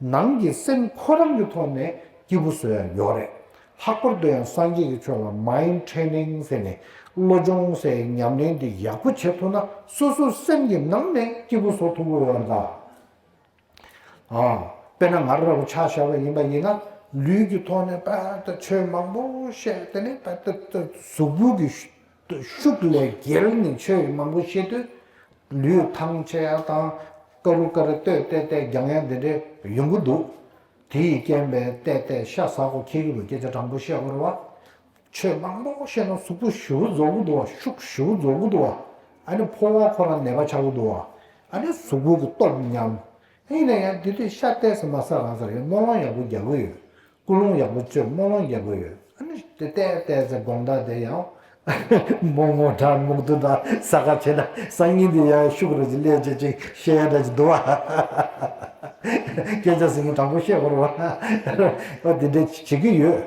ནང་གི་སེམས་ཁོ་རང་གི་ཐོག་ནས་སྐྱིད་པོ་བཟོ་ཡ་ཡོད་རེད། ལྷག་པར་དུ་ཡང་སངས་རྒྱས་ཀྱི་ཆོས་ལ་མའིན་ཌི་ཊི་རེ་ནིང་ཟེར་ནས། བློ་སྦྱོང་ཟེར་ཉམས་ལེན་འདི་ཡག་པོ་བྱེད་ཐུབ་ན། སོ་སོ་སེམས་ཀྱི་ནང་ནས་སྐྱིད་པོ་བཟོ་ཐུབ་ཀྱི་ཡོད་རེད་ད། ཨ། དཔེར་ན་ང་རང་ར་བ་ཆ་བཞག་པ་ཡིན་པ་ཡིན་ན། ལུས་ཀྱི་ཐོག་ནས་དཔེ་ད་ཆོས་མང་པོ་བཤད། དེ་ནས་དཔེ་ད་ད་གཟུགས་པོ་གི་ཤུགས་ལས་བརྒལ་ནས་ཆོས་མང་པོ་བཤད་དུས། ལུས་ཐང་ཆད་ཡ་དང་། དཀའ་རུ་དཀའ་རུ་ལྟོས་ཏེ་ཏེ་རྒྱག་ཡ་འདི་འདྲ་ཡོང་གི་འདུག་དེ་ཡི་རྐྱེན་པས་ཏེ་ཏེ་ཤ་ཟ་དགོས་འཁེལ་གི་འདུག་སྐད་ཆ་དྲང་པོ་བཤད་དགོས་རེད་བ། ཆོས་མང་པོ་བཤད་ན་གཟུགས་པོ་ཞེ་པོ་རྫོགས་ཀྱི་འདུག་བ། ཤུགས་ཞེ་པོ་རྫོགས་ཀྱི་འདུག་བ། ཨ་ནི་ཕོ་བ་ཁོ་རང་ནད་པ་ཆགས་ཀྱི་འདུག་བ། ཨ་ནི་གཟུགས་པོ་གི་སྟོབས་ཉམས། ཡིན་ན་ཡང་དེ་དུས་ཤ་ཏོག་ཙམ་མ་ཟ་རང་ཟ་རེད། སྨོན་ལམ་ཡག་པོ་རྒྱག་གི་ཡོད། ཀུན་སློང་ཡག་པོ་བཅོས། སྨོན་ལམ་རྒྱག་གི་ཡོད། ཨ་ནི་དེ་ཏོག་ཙམ་དགོང་དག་དེ་ཡང་མོག་མོག་དྲག་མོག་དུ་དང་ཟ་ཁ་བྱས་ན། སང་ཉིན་དེ་ཡང་ཤུགས་ར་ཅིག་སླེབས་བྱས་ཅིག་བཤད་ཡ་འདྲ་ཅིག་འདུག་བ། སྐད་ཆ་ཟིན་གྱི་དྲང་པོ་བཤད་དགོས་རེད་བ། ཨ་དེ་འདྲ་བྱེད་ཀྱི་ཡོད།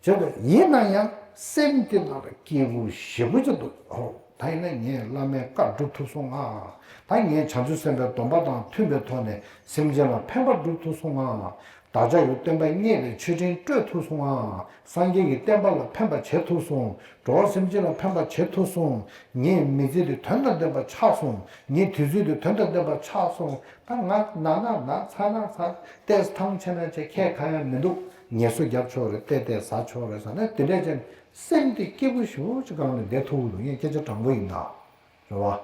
བྱས་པ་ཡིན་ན་ཡང་སེམས་དེ་ནང་ལ་སྐྱིད་པོ་ཞེ་པོ་ཅིག་འདུག་ཧོ། ད་ཡིན་ན་ངས་བླ་མའི་བཀའ་སྒྲུབ་ཐུབ་སོང་ང་། ད་ངས་བྱང་ཆུབ་སེམས་དཔའི་སྡོམ་པ་དང་མཐུན་པའི་ཐོག་ནས་སེམས་ཅན་ལ་ཕན་པ་སྒྲུབ་ཐུབ་སོང་ང་། བདག་ཅག་གི་སྟོན་པ་མཉེས་པའི་མཆོད་སྤྲིན་སྤྲོད་ཐུབ་སོང་ང་། སངས་རྒྱས་ཀྱི་བསྟན་པ་ལ་ཕན་པ་བྱེད་ཐུབ་སོང་། འགྲོ་བ་སེམས་ཅན་ལ་ཕན་པ་བྱེད་ཐུབ་སོང་། ངའི་མི་ཚེ་འདི་དོན་དང་ལྡན་པ་ཆགས་སོང་། ངའི་དུས་ཚོད་འདི་དོན་དང་ལྡན་པ་ཆགས་སོང་། ད་ང་ན་ན་ན། ཚ་ན་ཚ། ཏོག་ཙམ་ཐང་ཆད་ན་ཆད། ཁྱད་གང་ཡང་མི་འདུག་ངལ་གསོ་རྒྱབ་ཆོག་རེད། ཏོག་ཙམ་ཟ་ཆོག་རེད་ཟེར་ན། དེ་འདྲ་བྱས་ནས་སེམས་དེ་སྐྱིད་པོ་ཞེ་པོ་ཅིག་སྒང་ནས་བསྡད་ཐུབ་ཀྱི་འདུག་ངས་སྐད་ཆ་དྲང་པོ་ཡིན་ད། རེད་བ།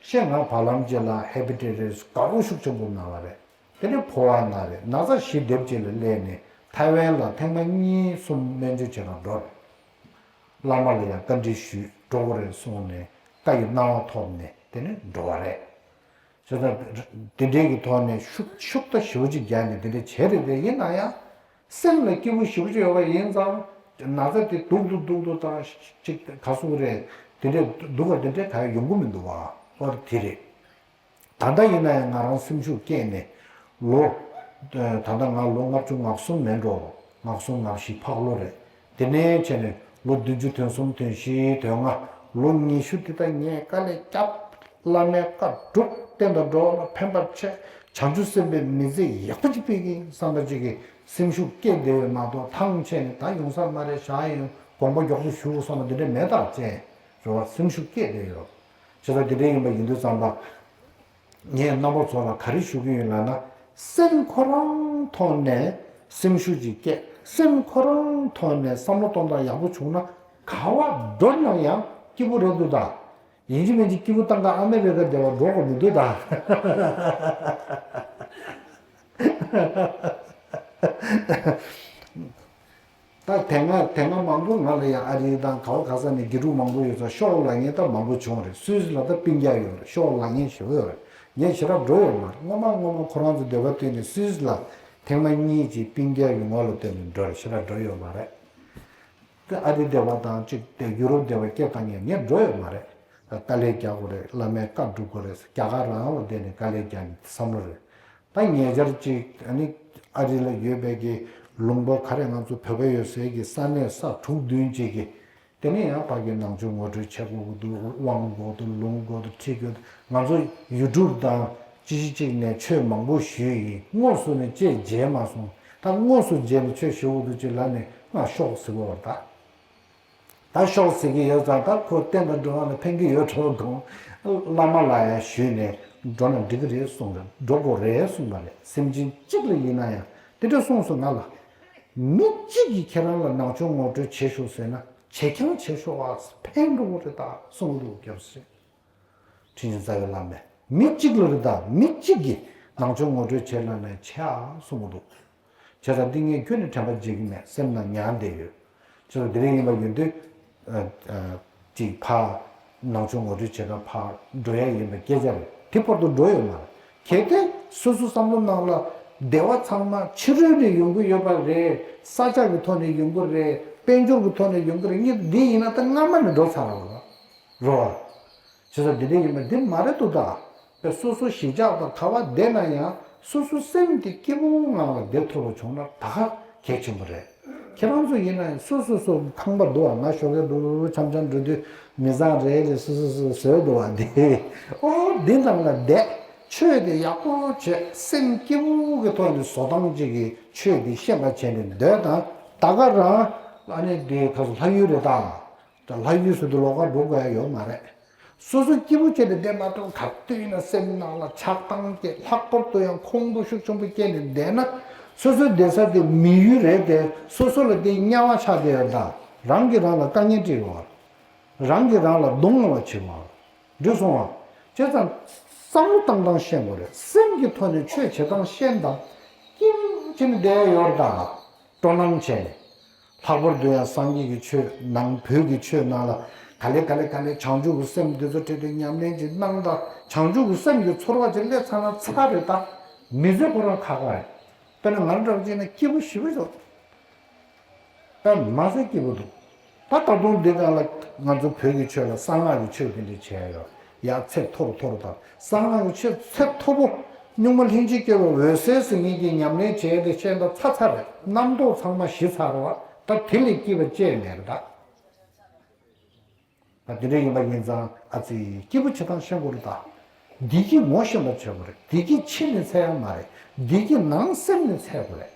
ཤེས། ང་བར་ལམ་ཅིག་ལ་ཧེ་པ་ཊའི་ཊི་སི་དགའ་པོ་ཤུགས་ཆེན་པོ་ན་བ་རེད། དེ་ནས་ཕོ་བ་ན་རེད། ན་ཚ་ཞི་སྡེབ་ཅིག་ལ་སླེབས་ནས་ཐའེ་ཝན་ལ་ཐེངས་མ་གཉིས་གསུམ་སྨན་བཅོས་བྱེད་གར་འགྲོ་རེད། བླ་མ་ལ་ཡང་བཀའ་འདྲི་ཞུས། འགྲོ་དགོས་རེད་གསུངས་ནས་བཀའ་ཡི་གནང་བ་ཐོབ་ནས་དེ་ནས་འགྲོ་བ་རེད། བྱས་ཙང་དེ་འདྲའི་གི་ཐོག་ནས་ཤུགས་ཤུགས་ད་ཞེ་པོ་ཅིག་རྒྱག་ནས་དེ་འདྲ་བྱས་རེད་དེ། ཡིན་ན་ཡང་སེམས་ལ་སྐྱིད་པོ་ཞེ་པོ་ཅིག་ཡོད་པ་ཡིན་ཙང་། ན་ཚ་དེ་སྡུག་ཏུ་སྡུག་ཏུ་དང་ཅིག་ག་སུ་རེད། དེ་འདྲ་སྡུག་པ་དེ་འདྲ་ག་ཡང་ཡོང་གི་མི་འདུག་བ། ཨོ་དེ་རེད། ད་ལྟ་ཡིན་ན་ཡང་ང་རང་སེམས་ཤུགས་སྐྱེས་ནས་ལོ་ ད་ལྟ་ང་ལོ་ལྔ་བཅུ་ང་གསུམ་མིན་འགྲོ། ང་གསུམ་ང་བཞི་ཕག་ལོ་རེད། དེ་ནས་བྱས་ནས་ལོ་བདུན་ཅུ་དོན་གསུམ་དོན་བཞི་དོན་ལྔ། ལོ་ཉི་ཤུ་དེ་ད་ངས་དཀའ་ལས་བརྒྱབ། བླ་མའི་བཀའ་སྒྲུབ། བསྟན་དང་འགྲོ་བ་ལ་ཕན་པར་བྱས། བྱང་ཆུབ་སེམས་དཔའི་མི་ཚེ་ཡག་པོ་ཅིག་སྤེལ་གི་ཡིན་བསམ་པ་ཅིག་གི་སེམས་ཤུགས་སྐྱེས་བསྡད་ཡོད་མ་གཏོགས། ཐང་ཆད་ནས་ད་ཡོང་ས་མ་རེད། བཞག་ཡོང་དགོངས་པ་མགྱོགས་པོ་ཞུ་བསམ་པ་འདི་འདྲ་མེད་ད་ཅེས་རེད་བ། སེམས་ཤུགས་སྐྱེས་བསྡད་ཡོད། བྱས་ཙང་དེ་འདྲ་ཡིན་པ་ཡིན་དུས་ཙམ་པ། ངས་རྣམ་པ་ཚོ་ལ་ག་རེ་ཞུ་གི་ཡོད་ལབ་ན། སེམས་ཁོ་རང་ཐོག་ནས་སེམས་ཤུགས་ཅིག་སྐྱེས། སེམས་ཁོ་རང་ཐོག་ནས་བསམ་བློ་གཏོང་སྟངས་ཡག་པོ་བྱུང་ན། ག་བ་འགྲོ་ན་ཡང་སྐྱིད་པོ་རེད་འདུག་ད། ཡིན་གཅིག་མིན་གཅིག་སྐྱིད་པོ་བཏང་ག་ཨ་མི་རི་ཀ་བསྡད་པ་འགྲོ་དགོས་མི་འདུག་ད། ད་དེ་སྔ་དེ་སྔ་མང་པོ་ང་ལ་ཡང་ཨ་རི་དང་ག་བ་ག་ས་ནས་དགེ་ཕྲུག་མང་པོ་ཡོད་ཙང་ཤོག་ལབ་མཁན་ད་མང་པོ་བྱུང་རེད། སུད་སི་ལ་ད་སྤུན་ཀྱག་ཡོད་རེད། ཤོག་ལབ་མཁན་ཞེ་པོ་ཡོད་རེད། ངས་ཞེ་དྲག་འགྲོ་ཡོད་མ་རེད། སྔོན་མ་སྔོན་མ་ཁོ་རང་ཚོ་འདོད་པ་བཏོན་ནས་སུད་སི་ལ་ཐེངས་མ་གཉིས་ཅིག་སྤུན་ཀྱག་གི་ངོ་ལ་བསྟོད་ནས་འགྲོ་རེད། ཞེ་དྲག་འགྲོ་ཡོད་མ་རེད། ཨ་རི་སྡེ་བ་དང་གཅིག་དེ་ཡུ་རོབ་སྡེ་བ་སྐད་བཏང་ཡང་ངས་འགྲོ་ཡོད་མ་རེད། དཀའ་ལས་རྒྱག་དགོས་རེད། བླ་མའི་བཀའ་སྒྲུབ་དགོས་རེད། རྒྱ་གར་རང་ལ་བསྡད་ནས་དཀའ་ལས་རྒྱག་གི་བསམ་བློ་རེད། ད་ཉེ་ཆར་གཅིག་ཨ་ནི་ཨ་རི་ལ་ཡོད་པའི་གི་ལུང་པ་ག་རེ་ང་ཚོ་བོད་པ་ཡོད་སའི་གི་ས་གནས་ས་དྲུག་བདུན་གཅིག་གི། དེ་ནས་ཡང་ཕ་གི་ནང་ཆོས་ངོ་སྤྲོད་བྱེད་དགོས་ཀྱི་འདུག་དབང་དགོས་འདུག་ལུང་དགོས་འདུག་ཁྲིད་དགོས་འདུག་ང་ཚོ་ཡུ་ཊུབ་དང་ཅི་ཞིག་ཅིག་ནས་ཆོས་མང་པོ་ཞུས་ཡིན། དངོས་སུ་ནས་ཅིག་མཇལ་མ་སོང་། ད་དངོས་སུ་མཇལ་ནས་ཆོས་ཞུ་དགོས་འདུག་ཅེས་ལབ་ནས་ང་ཤོག་ཟེར་གི་ཡོད་རེད་ད། ད་ཤོག་ཟེར་གི་ཡོད་ཙང་ད་ཁོ་བསྟན་དང་འགྲོ་བ་ལ་ཕན་གི་ཡོད་འགྲོ་དགོངས། བླ་མ་ལ་ཡང་ཞུས་ནས་འགྲོ་ན་འགྲིག་གི་རེད་གསུངས་རེད། འགྲོ་དགོས་རེད་གསུངས་པ་རེད། སེམས་ཅན་གཅིག་ལ་ཡིན་ན་ཡང་དེ་འདྲ་གསུངས་སོང་ང་ལ། མི་གཅིག་གིས་ཁྱེད་རང་ལ་ནང་ཆོས་ངོ་སྤྲོད་བྱེད་ཤོག་ཟེར་ན་བྱེད་རྐྱང་བྱེད་ཤོག་ཨ། ཕན་འགྲོ་གི་རེད་ད་གསུངས་འདུག་སྐྱབས་སེ། ཁྲི་ཆེན་རྩ་བའི་བླ་མས་མི་གཅིག་ལ་རེད་ད། མི་གཅིག་གིས་ནང་ཆོས་ངོ་སྤྲོད་བྱེད་ལབ་ན་བྱེད་ཨ་གསུངས་འདུག་བྱས་ཙང་འདི་ངས་ཁྱོན་ནས་དྲན་པ་བརྗེད་ཀྱི་མེད། སེམས་ནང་ཉར་བསྡད་ཡོད། བྱས་ཙང་དེ་རིང་ཡིན་པ་ཡིན་དུས། ཨ་ཨ་ཅིག་ཕར་ནང་ཆོས་ངོ་སྤྲོད་བྱེད་ག་ཕར་འགྲོ་ཡ་ཡིན་པ་སྐད་ཆ་རེད། དེ་བར་དུ་འགྲོ་ཡོད་མ་རེད། གལ་ཏེ་སོ་སོ་བསམ་བློ་ནང་ལ་སྡེ་བ་ཚང་མ་ཕྱི་རོལ་ནས་ཡོང་གི་ཡོད་པ་རེད། ས་ཆ་གི་ཐོག་ནས་ཡོང་གི་རེད། དཔལ་འབྱོར་གི་ཐོག་ནས་ཡོང་གི་རེད། ངས་འདི་ཡིན་ན་ད་སྔ་མ་ནས་འགྲོ་ཚར་བ་རེད། རོ། བྱས་ཙང་འདི་འདྲ་ཡིན་པ་འདི་མ་རེད་འདུག་ད། པས་སོ་སོ་གཞིས་ཆགས་དང་ག་བ་བསྡད་ན་ཡང་སོ་སོ་སེམས་དེ་སྐྱིད་པོ་ངང་ལ་བསྡད་ཐུབ་པ་བྱུང་ན་ད་ག་གལ་ཆེན་པོ་རེད། ཁྱེད་རང་ཚོ་ཡིན་ན་ཡང་སོ་སོ་སོ་ཁང་པ་འདུག་བ། ང་ཞོགས་ཀས་འགྲོ་འགྲོ་འཆམ་འཆམ་འགྲོ་དུས་མི་བཟང་རེད་ལས་སོ་སོ་སོ་བཟོས་འདུག་བ། འདི་ཨོ་འདི་ནང་ལ་བསྡད། ཆོས་དེ་ཡག་པོ་བྱས། སེམས་སྐྱིད་པོ་གི་ཐོག་ནས་བཟོ་སྟངས་གཅིག་གི་ཆོས་འདི་ཤེས་པ་བྱས་ནས་སྡོད་དང་། ད་ག་རང་ཨ་ནི་འདི་ག་ཚོ་ལྷ་ཡུལ་རེད་ད། ད་ལྷ་ཡུལ་ཟེར་དུས་ལོགས་ཀ་འགྲོ་དགོས་ཡ་ཡོད་མ་རེད། སོ་སོ་སྐྱིད་པོ་བྱས་ཏེ་བསྡད་མ་གཏོགས་ག་དུས་ཡིན་ན་སེམས་ནང་ལ་ཆགས་སྡང་སྐྱེ། ལྷག་པར་དུ་ཡང་ཁོང་ཁྲོ་ཤུགས་ཆེན་པོ་སྐྱེས་ནས་བསྡད་ན། སོ་སོའི་བསྡད་ས་དེ་མི་ཡུལ་རེད་དེ། སོ་སོ་ལ་དེ་དམྱལ་བ་ཆགས་བསྡད་ཡོད་ད། རང་གིས་རང་ལ་དཀའ་ངལ་སྤྲད་ཡོད། རང་གིས་རང་ལ་གདོང་ངོ་བ་བྱེད་པ། འགྲིག་སོང་བ། བྱས་ཙང་བསམ་བློ་བཏང་སྟངས་ཤེས་དགོས་རེད། སེམས་ཀྱི་ཐོག་ནས་ཆོས་བྱེད་སྟངས་ཤེས་དང་། སྐྱིད་པོ་བྱས་ནས་བསྡད་ཡ་ཡོད་རེད་ད། སྤྲོ་སྣང་བྱས་ནས། ལྷག་པར་དུ་ཡང་སངས་རྒྱས་ཀྱི་ཆོས་ནང་བོད་ཀྱི་ཆོས་ནང་ལ་ག་ལེ་ག་ལེ་ག་ལེ་བྱང་ཆུབ་ཀྱི་སེམས་འདི་ཚོ་བྲིས་ཏེ་ཉམས་ལེན་ཅིག་གནང་དང་། བྱང་ཆུབ་ཀྱི་སེམས་ཀྱི་ཚོར་བ་ཅིག་སླེབས་ཚར་ན་ཚར་རེད་ད། མི་ཚེ་ཁོ་རང་ཁག་ཁག་རེད། དཔེར་ན་ང་རང་འདྲ་བ་ཅིག་ན་སྐྱིད་པོ་ཞེ་པོ་ཡོད། དཔེ་མ་ཟད་སྐྱིད་པོ་འདུག་ད་ད་དུང་འདི་གང་ལ་ང་ཚོ་བོད་ཀྱི་ཆོས་ལ་གསང་སྔགས་ཀྱི་ཆོས་དེ་འདྲ་བྱས་ཡོད། ཡ་ཚད་མཐོ་རུ་མཐོ་རུ་དང་། གསང་སྔགས་ཀྱི་ཆོས་ཚད་མཐོ་པོ། གཉུག་མ་ལྷན་ཅིག་སྐྱེས་པའི་འོད་གསལ་ཟེར་མཁན་གྱི་ཉམས་ལེན་བྱས་ཏེ་བཤད་ན་ཚར་ཚར་རེད། རྣམ་རྟོག་ཚང་མ་ཞི་ཚར་བ། ད་དེ་ལས་སྐྱིད་པ་ཅི་མེད་རེད་ད། ད་དེ་འདྲ་ཡིན་པ་ཡིན་ཙང་ཨ་ཙི་སྐྱིད་པོ་བྱེད་སྟངས་ཤེས་དགོས་རེད་ད། བདེ་སྐྱིད་ངོ་ཤེས་པ་བྱེད་དགོས་རེད། བདེ་སྐྱིད་ཕྱི་ནས་འཚོལ་ཡ་མ་རེད། བདེ་སྐྱིད་ནང་སེམས་ནས་འཚོལ་དགོས་རེད།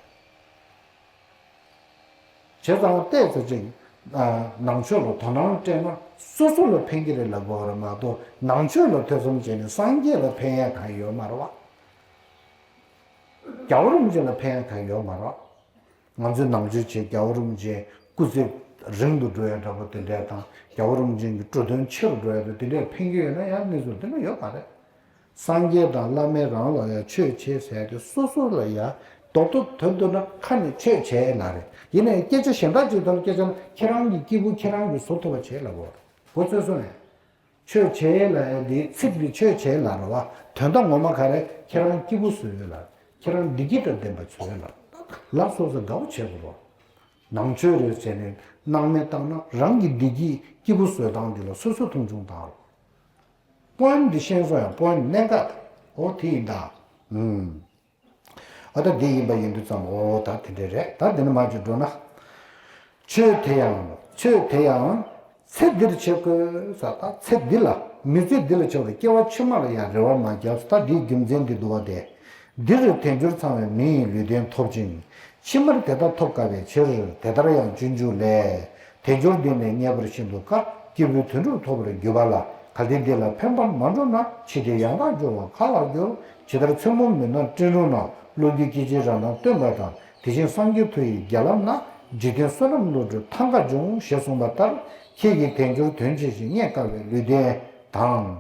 བྱས་ཙང་ཏོག་ཙམ་ཅིག་ནང་ཆོས་ལ་དོ་སྣང་སྤྲད་ན་སོ་སོ་ལ་ཕན་གྱི་རེད་ལབ་དགོས་རེད་མ་གཏོགས། ནང་ཆོས་ལ་ཐེ་ཚོམ་བྱས་ནས་སངས་རྒྱས་ལ་ཕན་ཡ་གང་ཡོད་མ་རེད་བ། རྒྱལ་བ་རིན་པོ་ཆེ་ལ་ཕན་ཡ་གང་ཡོད་མ་རེད་བ། ང་ཚོས་ནང་ཆོས་བྱས། རྒྱལ་བ་རིན་པོ་ཆེ་སྐུ་ཚེ་རིང་དུ་འགྲོ་ཡ་འདྲ་པོ་དེ་འདྲས་དང་། རྒྱལ་བ་རིན་པོ་ཆེ་གི་འགྲོ་དོན་ཆེ་རུ་འགྲོ་ཡ་དེ་དེ་འདྲས་ཕན་གྱི་ཡོད་ན་ཡང་གནས་ཚུལ་དེ་འདྲ་ཡོད་མ་རེད། སངས་རྒྱས་དང་བླ་མས་རང་ལ་ཡ་ཆོས་བྱེད་ཟེར་དེ་སོ་སོ་ལ་ཡ་རྡོག་རྡོག་དོན་དུ་ན་ཁ་ནས་ཆོས་བྱེད་ལ་རེད། ཡིན་ནའི་སྐད་ཆ་གཞན་དག་ཅིག་དང་སྐད་ཆ་ན་ཁྱེད་རང་གི་སྐྱིད་པོ་ཁྱེད་རང་གིས་བཟོ་ཐུབ་པ་བྱེད་ལ་གོ་གོ་ཚོད་སོང་ནས། ཆོས་བྱེད་ལ་ཡ་འདིའི་ཚིག་འདི་ཆོས་བྱེད་ལ་རེད་བ། དོན་དག་ངོ་མ་ག་རེ། ཁྱེད་རང་སྐྱིད་པོ་བཟོ་ཡོད་ལ། ཁྱེད་རང་བདེ་སྐྱིད་དང་ལྡན་པ་བཟོ་ཡོད་ལ། ལ་སོ་སོ་དགའ་བོ་བྱེད་དགོས་རོགས། ནང་ཆོས་རེད་བྱས་ནས་སྣང་མེད་བཏང་ན་རང་གི་བདེ་སྐྱིད་སྐྱིད་པོ་བཟོ་སྟངས་འདི་ལ་སོ་སོ་མཐོང་ཆུང་བཏང་རོགས། པོ་ཡིན་འདི་ཤེས་སོང་ཡང་པོ་ཡིན་གནད་འགག་འོ་དེ་ཡིན་ད། ཨུམ། ད་འདི་ཡིན་པ་ཡིན་དུས་ཙམ། འོ་ད་དེ་འདྲས་རེད། ད་འདི་ནས་མར་ཅིག་འགྲོ་ན། ཆོས་དེ་ཡང་། ཆོས་དེ་ཡང་། ཚེ་འདིར་བྱེད་དགོས་ཟེར། ད་ཚེ་འདི་ལ། མི་ཚེ་འདི་ལ་བྱེད་པ་དང་སྐྱེ་བ་ཕྱི་མ་ལ་ཡང་རེ་བ་མ་བརྒྱབ་ཟེར། ད་འདིའི་རྒྱུ་མཚན་འདི་འདུག་པ་སྟེ། འདིར་དལ་འབྱོར་ཚང་བའི་མི་ཡི་ལུས་རྟེན་ཐོབ་ཅིང་། ཕྱི་མར་དེ་ལྟར་ཐོབ་དཀའ་བའི་ཕྱིར། དེ་ལྟར་ཡང་སྤྱོད་འཇུག་ལས། དལ་འབྱོར་འདི་ནི་རྙེད་པར་ཤིན་ཏུ་དཀའ། སྐྱེས་བུའི་དོན་སྒྲུབ་ཐོབ་པར་གྱུར་པ་ལ། གལ་ཏེ་འདི་ལ་ཕན་པར་མ་འགྲུབ་ན། འཆི་སྟེ་ཡང་དག་འབྱོར་བ་ག་ལ་འགྱུར། ཇི་ལྟར་མཚན་མོ་མུན་ནག་སྤྲིན་རུམ་ན། གློག་འགྱུ་སྐད་ཅིག་རང་སྣང་སྟོན་པ་དང་། དེ་བཞིན་སངས་རྒྱས་མཐུ་ཡིས་བརྒྱ་ལམ་ན། འཇིག་རྟེན་བསོད་ནམས་བསླུ་བྲིད་ཐང་ག་འབྱུང་། ཞེས་གསུངས་པ་ལྟར། ཁྱེད་ཀྱིས་དལ་འབྱོར་དོན་ཆེ་ཞིང་རྙེད་དཀའ་བའི་ལུས་རྟེན་དང་།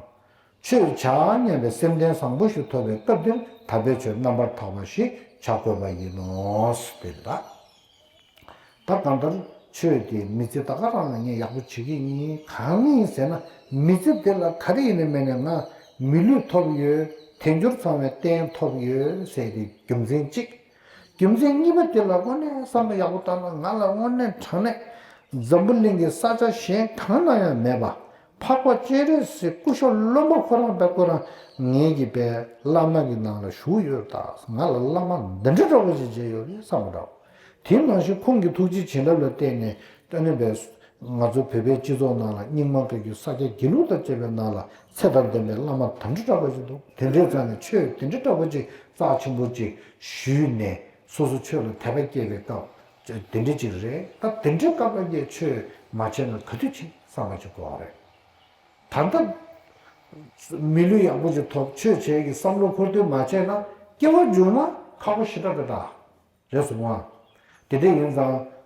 ཆོས་བྱ་སྙམ་པའི་སེམས་རྟེན་བཟང་པོ་ཞིག་ཐོབ་པའི་སྐབས་འདིར་དམ་པའི་ཆོས་རྣམ་པར་དག་པ་ཞིག་བྱ་དགོས་པ་ཡིན་ནོ། དེ་ལ། ད་གང་ལྟར་ཆོས་དེ་མི་ཚེ་ད་ག་རང་ལ་ངས་ཡག་པོ་བྱེད་ཀྱི་ཡིན། གང་ཡིན་ཟེར་ན། མི་ཚེ་དེ་ལ་ག་རེ་ཡིན་ནའི་མིན་ནའི་ང་མི་ལུས་ཐོབ་ཡོད། དལ་འབྱོར་ཚང་བའི་རྟེན་ཐོབ་ཡོད་ཟེར་དེ་རྒྱུ་མཚན་གཅིག་རྒྱུ་མཚན་གཉིས་པ་དེ་ལ་དངོས་གནས་བསམ་བློ་ཡག་པོ་བཏང་ན། ང་ལ་དངོས་གནས་དྲང་གནས་འཛམ་བུ་གླིང་གི་ས་ཆ་གཞན་གང་ན་ཡང་མེད་པ། འཕགས་པ་སྤྱན་རས་གཟིགས་སྐུ་ཞབས་བློན་པོ་ཁོ་རང་དང་ཁོ་རང་ངེད་ཀྱི་པའི་བླ་མ་གི་ནང་ལ་བཞུགས་ཡོད། ད་ང་ལ་བླ་མ་འདི་འདྲ་འདྲ་བོ་ཞིག་མཇལ་ཡོད་རེད་བསམ་པ་འདྲ་བོ། དེ་ནང་བཞིན་ཁོང་གི་ཐུགས་རྗེ་བྱིན་རླབས་ལ་བརྟེན་ནས། ཨ་ནི་པའི་ང་ཚོ་བོད་པའི་སྤྱི་ཚོགས་ནང་ལ་རྙིང་མ་བོད་ཀྱི་ས་སྐྱ་དགེ་ལུགས་དང་བཅས་པའི་ནང་ལ་ཚད་དང་ལྡན་པའི་བླ་མ་དམ་ཆོས་འདྲ་བོ་ཞིག་འདུག་དེ་འདྲའི་རྩ་ནས་ཆོས་དེ་འདྲ་འདྲ་བོ་ཅིག་རྩ་ཆེན་པོ་ཅིག་ཞུས་ནས། སོ་སོ་ཆོས་ལ་དད་པ་སྐྱེས་པའི་སྐབས་དེ་འདྲ་ཅིག་རེད། ད་དེ་འདྲའི་སྐབས་ལ་ངས་ཆོས་མ་བྱས་ན་ག་དུས་བྱེད་བསམ་པ་ཅིག་དགོས་པ་རེད། ད་ལྟ་མི་ལུས་ཡག་པོ་ཅིག་ཐོབ། ཆོས་བྱེད་ཀྱི་བསམ་བློ་འཁོར་དུས་མ་བྱས་ན། སྐྱེ་བ་མཇུག་མ་ཁག་པོ་ཞེ་དྲག་རེད་ད། རེད་སོང་ང་། དེ་འདྲ་ཡིན་ཙང་།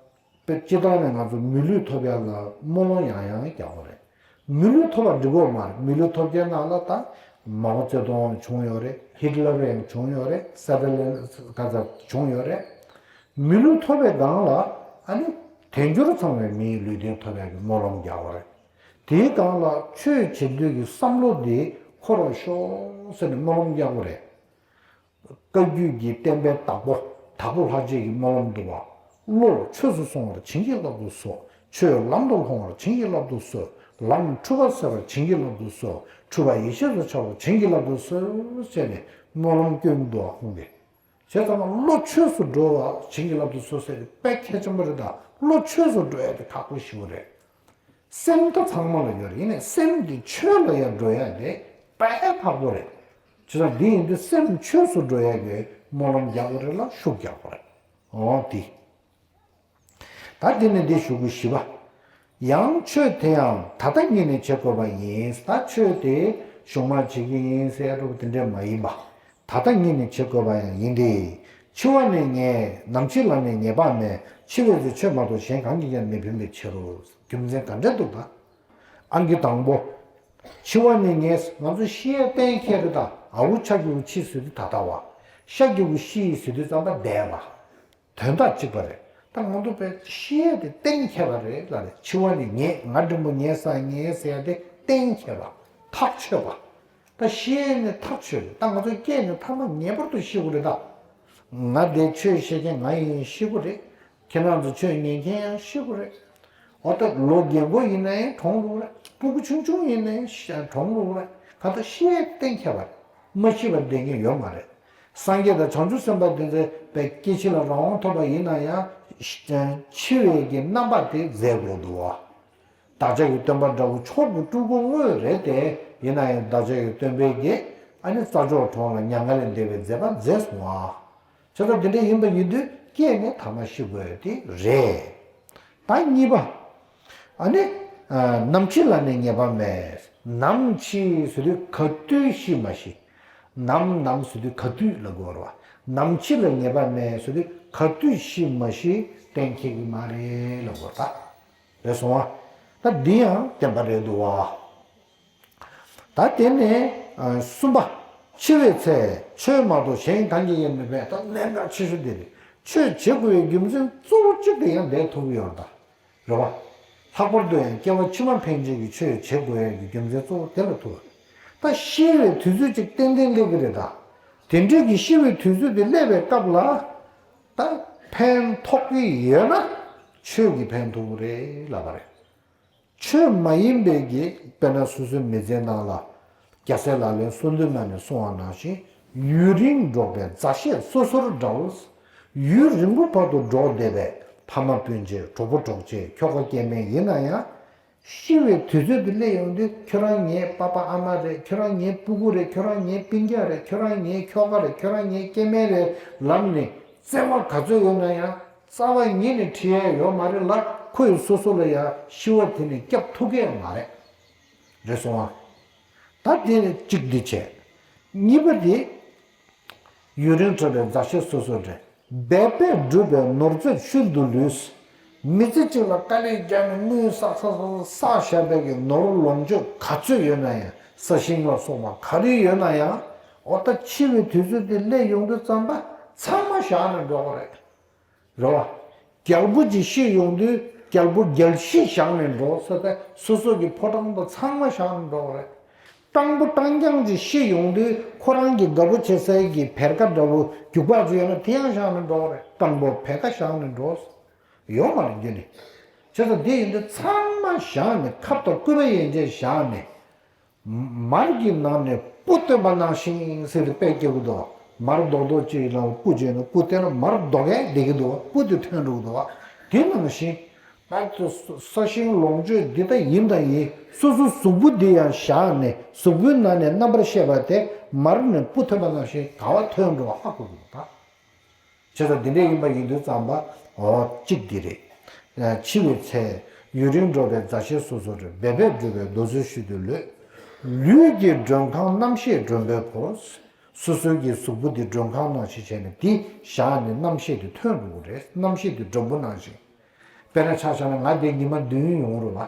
དཔེ་སྤྱིར་བཏང་ནས་ང་ཚོ་མི་ལུས་ཐོབ་ཡག་ལ་སྨོན་ལམ་ཡང་ཡང་རྒྱག་དགོས་རེད། མི་ལུས་ཐོབ་པ་འགྲིག་གི་མ་རེད། མི་ལུས་ཐོབ་རྒྱུའི་ནང་ལ་ད་མའོ་ཙེ་ཏུང་བྱུང་ཡོད་རེད། ཧི་ཊི་ལར་ཡང་བྱུང་ཡོད་རེད། སེ་ཏ་ལིན་ག་ཚ་བྱུང་ཡོད་རེད། མི་ལུས་ཐོབ་པའི་སྒང་ལ་ཨ་ནི་དལ་འབྱོར་ཚང་བའི་མིའི་ལུས་རྟེན་ཐོབ་ཡག་གི་སྨོན་ལམ་རྒྱག་དགོས་རེད། དེའི་སྒང་ལ་ཆོས་བྱེད་འདོད་ཀྱི་བསམ་བློ་འདི་འཁོར་བར་ཤོག་ཟེར་ནས་སྨོན་ལམ་རྒྱག་དགོས་རེད། བཀའ་བརྒྱུད་ཀྱི་བསྟན་པའི་བདག་པོ་དྭགས་པོ་ལྷ་རྗེ་ཡི་སྨོན་ལམ་འདུག་པ། བློ་ཆོས་སུ་སོང་བར་བྱིན་གྱིས་བརླབ་ཏུ་གསོལ། ཆོས་ལམ་དུ་ལྷུང་བར་བྱིན་གྱིས་བརླབ་ཏུ་གསོལ། ལམ་འཁྲུལ་པ་སེལ་བར་བྱིན་གྱིས་བརླབ་ཏུ་གསོལ། འཁྲུལ་པ་ཡེ་ཤེས་སུ་འཆར་བར་བྱིན་གྱིས་བརླབ་ཏུ་གསོལ་ཟེར་ནས་སྨོན་ལམ་སྐྱོན་འདུག་པ། ཁོང་གིས་བྱས་ཙང་བློ་ཆོས་སུ་འགྲོ་བར་བྱིན་གྱིས་བརླབ་ཏུ་གསོལ་ཟེར་ནས་དཔེ་གལ་ཆེན་པོ་རེད། ད་བློ་ཆོས་སུ་འགྲོ་ཡག་དེ་ཁག་པོ་ཞེ་པོ་རེད། སེམས་ད་ཚང་མ་ལ་ཡོད་རེད། ཡིན་ནའི་སེམས་འདི་ཆོས་ལ་ཡར་འགྲོ་ཡག་དེ་དཔེ་ཁག་པོ་རེད། བྱས་ཙང་འདི་ཡིན་དུས་སེམས་ཆོས་སུ་འགྲོ་ཡག་གི་སྨོན་ལམ་རྒྱག་དགོས་རེད་ལ་ཤུགས་རྒྱག་དགོས་རེད། འོ་དེ། ད་དེ་ནས་འདི་ཞུ་དགོས་བཞི་པ། ཡང་ཆོས་དེ་ཡང་ད་ལྟ་ཉིད་ནས་བྱེད་དགོས་པ་ཡིན། ད་ཆོས་དེ་གཞུག་མ་བྱེད་ཀྱི་ཡིན་ཟེར་ཡག་འདྲ་བོ་དེ་འདྲ་མ་ཡིན་པ། ད་ལྟ་ཉིད་ནས་བྱེད་དགོས་པ་ཡང་ཡིན་ཏེ། འཆི་བ་ནི་ངེས། ནམ་འཆི་ལ་ནི་ངེས་པ་མེད། འཆི་བའི་ཚེ་ཆོས་མ་གཏོགས་གཞན་གང་གིས་ཀྱང་མི་ཕན་པའི་ཕྱིར་རོ། རྒྱུ་མཚན་ག་འདྲ་འདུག་ད། ཨང་ཀི་དང་པོ། འཆི་བ་ནི་ངེས། ང་ཚོ་ཤི་ཡས་གཏན་འཁེལ་རེད་ད། ཨ་བོ་ཆ་གི་བུ་འཆི་ཟེར་དུས་ད་ལྟ་བ། ཤ་གི་བུ་ཤི་ཟེར་དུས་ཙམ་པ་འདས་པ། དོན་དག་གཅིག་པ་རེད། ད་ང་ཚོ་པའི་ཤི་ཡས་དེ་གཏན་འཁེལ་བ་རེད་ལ་རེད། འཆི་བ་ནི་ངེས། ང་འབྲིང་པོ་ངེས་ས་ངེས་ཟེར་ཡ་དེ་གཏན་འཁེལ་བ། ཐག་ཆོད་པ། ད་ཤི་ཡས་ནི་ཐག་ཆོད་རེད། ད་ང་ཚོ་སྐྱེས་ནས་ཐ་མ་ངེས་པར་དུ་ཤི་དགོས་རེད་ད། ང་དེ་ཆོས་བཤད་མཁན་ང་ཡིན་ཤི་དགོས་རེད། ཁྱེད་རང་ཚོ་ཆོས་ཉན་མཁན་ཡང་ཤི་དགོས་རེད། འོ་ད་ལོ་རྒན་པོ་ཡིན་ན་ཡང་གྲོངས་འགྲོ་རེད། སྤུ་གུ་ཆུང་ཆུང་ཡིན་ན་ཡང་ཤ་གྲོངས་འགྲོ་རེད། གང་ལྟར་ཤི་ཡས་གཏན་འཁེལ་བ་རེད། མ་ཤི་བར་བསྡད་མཁན་ཡོད་མ་རེད། སངས་རྒྱས་དང་བྱང་ཆུབ་སེམས་དཔའ་དེ་ཚོས་པའི་སྐྱེ་འཆི་ལ་རང་དབང་ཐོབ་པ་ཡིན་ན་ཡང་། འཆི་བའི་གི་རྣམ་པ་དེ་མཛད་དགོས་འདུག་བ། བདག་ཅག་གི་སྟོན་པ་འདྲ་བོ་མཆོག་ཏུ་སྤྲུལ་སྐུ་དངོས་རེད་དེ། ཡིན་ན་ཡང་བདག་ཅག་གི་སྟོན་པས་ཀྱི་ཨ་ནི་རྩྭ་མཆོག་གྲོང་ལ་མྱ་ངན་ལས་འདས་པའི་མཛད་པ་མཛད་སོང་བ། བྱས་ཙང་འདི་འདྲ་ཡིན་པ་ཡིན་དུས་སྐྱེས་ནས་ཐ་མ་ཤི་དགོས་དེ་རེད། ད་གཉིས་པ། ཨ་ནི། ནམ་འཆི་ལ་ནི་ངེས་པ་མེད། ནམ་འཆི་ཟེར་དུས་ག་དུས་ཤི་མ་ཤི། ནམ་ནམ་ཟེར་དུས་ག་དུས་ལ་གོ་ར་བ། ནམ་འཆི་ལ་ངེས་པ་མེད་ཟེར་དུས་ག་དུས་ཤི་མ་ཤི་གཏན་འཁེལ་གི་མ་རེད་ལ་གོ་ད། རེད་སོང་བ། ད་འདི་ཡང་བདེན་པ་རེད་འདུག་བ། ད་དེ་ནས་གསུམ་པ། འཆི་བའི་ཚེ་ཆོས་མ་གཏོགས་གཞན་གང་གིས་ཡང་མི་ཕན། ད་གནད་འགག་ཆེ་ཤོས་དེ་རེད། ཆོས་བྱེད་དགོས་པའི་རྒྱུ་མཚན་གཙོ་བོ་གཅིག་དེ་ཡང་འདིར་ཐུག་གི་ཡོད་རེད་ད། རེད་བ། ལྷག་པར་དུ་ཡང་སྐྱེ་བ་ཕྱི་མ་ཕན་ཆེད་ཀྱི་ཆོས་བྱེད་དགོས་ཡག་གི་རྒྱུ་མཚན་གཙོ་བོ་དེ་ལ་ཐུག་ཡོད་རེད། ད་ཤི་བའི་དུས་ཚོད་ཅིག་ཏན་ཏན་སླེབས་ཀྱི་རེད་ད། དེ་འདྲའི་གི་ཤི་བའི་དུས་ཚོད་དེ་སླེབས་པའི་སྐབས་ལ། ད་ཕན་ཐོགས་ཀྱི་ཡོད་ན་ཆོས་ཀྱིས་ཕན་ཐོགས་ཀྱི་རེད་ལབ་པ་རེད། ཆོས་མ་ཡིན་པའི་གི་དཔེར་ན་སོ་སོའི་མི་ཚེའི་ནང་ལ་རྒྱལ་སྲས་ལག་ལེན་གསུམ་དུ་མ་ནས་གསུང་བ་ནང་བཞིན་ ཡུན་རིང་འགྲོགས་པའི་མཛའ་བཤེས་སོ་སོར་འདྲ་བོ། ཡུན་རིང་པོ་བར་དུ་འགྲོགས་བསྡད་པའི་ཕ་མ་སྤུན་མཆེད་གྲོགས་པོ་གྲོགས་མཆེད་ཁྱོ་ག་སྐྱེ་དམན་ཡིན་ན་ཡང་། ཤི་བའི་དུས་ཚོད་དེ་སླེབས་ཡོང་དུས་ཁྱོད་རང་ངའི་པ་ཕ་ཨ་མ་རེད། ཁྱོད་རང་ངའི་སྤུ་གུ་རེད། ཁྱོད་རང་ངའི་སྤུན་ཀྱག་རེད། ཁྱོད་རང་ངའི་ཁྱོ་ག་རེད། ཁྱོད་རང་ངའི་སྐྱེ་དམན་རེད་ལབ་ནས་བརྩེ་བ་ག་ཚོད་ཡོད་ན་ཡང་རྩ་བ་ཉིད་ནས་འཁྲི་ཡས་ཡོད་མ་རེད་ལ། ཁོས་སོ་སོ་ལ་ཡང་ཤི་བ་དེ་ནས་སྐྱབས་ཐུབ་ཀྱི་མ་རེད། རེད་སོང་ང་། ད་དེ་ནས་གཅིག་འདི་བྱས། གཉིས་པ་དེ། ཡུན་རིང་འགྲོགས་པའི་མཛའ་བཤེས་སོ་སོར་འདྲ། འབད་པས་བསྒྲུབས་པའི་ནོར་རྫས་ཤུལ་དུ་ལུས། མི་ཚེ་གཅིག་ལ་དཀའ་ལས་བརྒྱབ་ནས་དངུལ་བསགས་བསགས་བསགས་བསགས་བཞག་པའི་གི་ནོར་ལོངས་སྤྱོད་ག་ཚོད་ཡོད་ན་ཡང་། ས་ཞིང་ལ་སོགས་པ་ག་རེ་ཡོད་ན་ཡང་། འོ་ད་འཆི་བའི་དུས་ཚོད་དེ་སླེབས་ཡོང་དུས་ཙམ་པ་ཚང་མ་བཞག་ནས་འགྲོ་གི་རེད། རེད་བ། རྒྱལ་པོ་ཅིག་ཤི་ཡོང་དུས་རྒྱལ་པོ་རྒྱལ་བཞི་བཞག་ནས་འགྲོ་ཟེར་ཏེ་སོ་སོ་གི་ཕོ་བྲང་དུ་ཚང་མ་བཞག་ནས་འགྲོ་བ་རེད། སྤྲང་པོ་སྤྲང་རྐྱང་ཅིག་ཤི་ཡོང་དུས་ཁོ་རང་གི་དགའ་པོ་བྱེད་སའི་གི་བེར་ཀ་འདྲ་བོ་རྒྱུག་པ་ཅིག་ཡོད་ན་དེ་ཡང་བཞག་ནས་འགྲོ་བ་རེད། སྤྲང་པོ་བེར་ཀ་བཞག་ནས་འགྲོ། ཡོད་མ་རེད་རྒྱུ་ནི། བྱས་ཙང་དེ་ཡིན་དུས་ཚང་མ་བཞག་ནས་ཁབ་དང་སྐུད་པ་ཡན་ཆད་བཞག་ནས། མར་གྱི་ནང་ནས་སྤུ་བཏོན་པ་ནང་བཞིན་ཟེར་ཏེ་དཔེ་སྐྱེ་གི་འདུག་མར་རྡོག་རྡོག་ཅིག་ལ་སྤུ་བྱས་ནས་སྤུ་བཏོན་ན་མར་རྡོག་གས་བསྡད་ཀྱི་འདུག་སྤུ་དེ་ཐོན་འགྲོ་གི་འདུག་དེ་ནང་བཞིན། ད་ས་ཞིང་ལོངས་སྤྱོད་འདི་ལྟ་ཡིན་དང་ཡིན། སོ་སོའི་གཟུགས་པོ་འདི་ཡང་བཞག་ནས་གཟུགས་པོའི་ནང་ནས་རྣམ་པར་ཤེས་པ་དེ་མར་ནས་སྤུ་ཐོན་པ་ནང་བཞིན་ག་བ་ཐོན་འགྲོ་བ་ཧ་གོ་གི་འདུག་ད། བྱས་ཙང་འདི་འདྲ་ཡིན་པ་ཡིན་དུས་ཙམ་པ། འོ་གཅིག་འདི་རེད། འཆི་བའི་ཚེ། ཡུན་རིང་འགྲོགས་པའི་མཛའ་བཤེས་སོ་སོར་འབད་པས་བསྒྲུབས་པའི་ནོར་རྫས་ཤུལ་དུ་ལུས། ལུས་ཀྱི་མགྲོན་ཁང་རྣམ་ཤེས་མགྲོན་པོས་བོར། སོ་སོའི་གི་གཟུགས་པོ་འདི་མགྲོན་ཁང་ནང་བཞིན་བྱས་ནས་འདི་བཞག་ནས་རྣམ་ཤེས་དེ་ཐོན་འགྲོ་གི་རེད། རྣམ་ཤེས་དེ་མགྲོན་པོ་ནང་བཞིན། དཔེར་ན་ཆ་བཞག་ན་ང་འདི་ཉི་མ་བདུན་ཡོང་རེད་བ།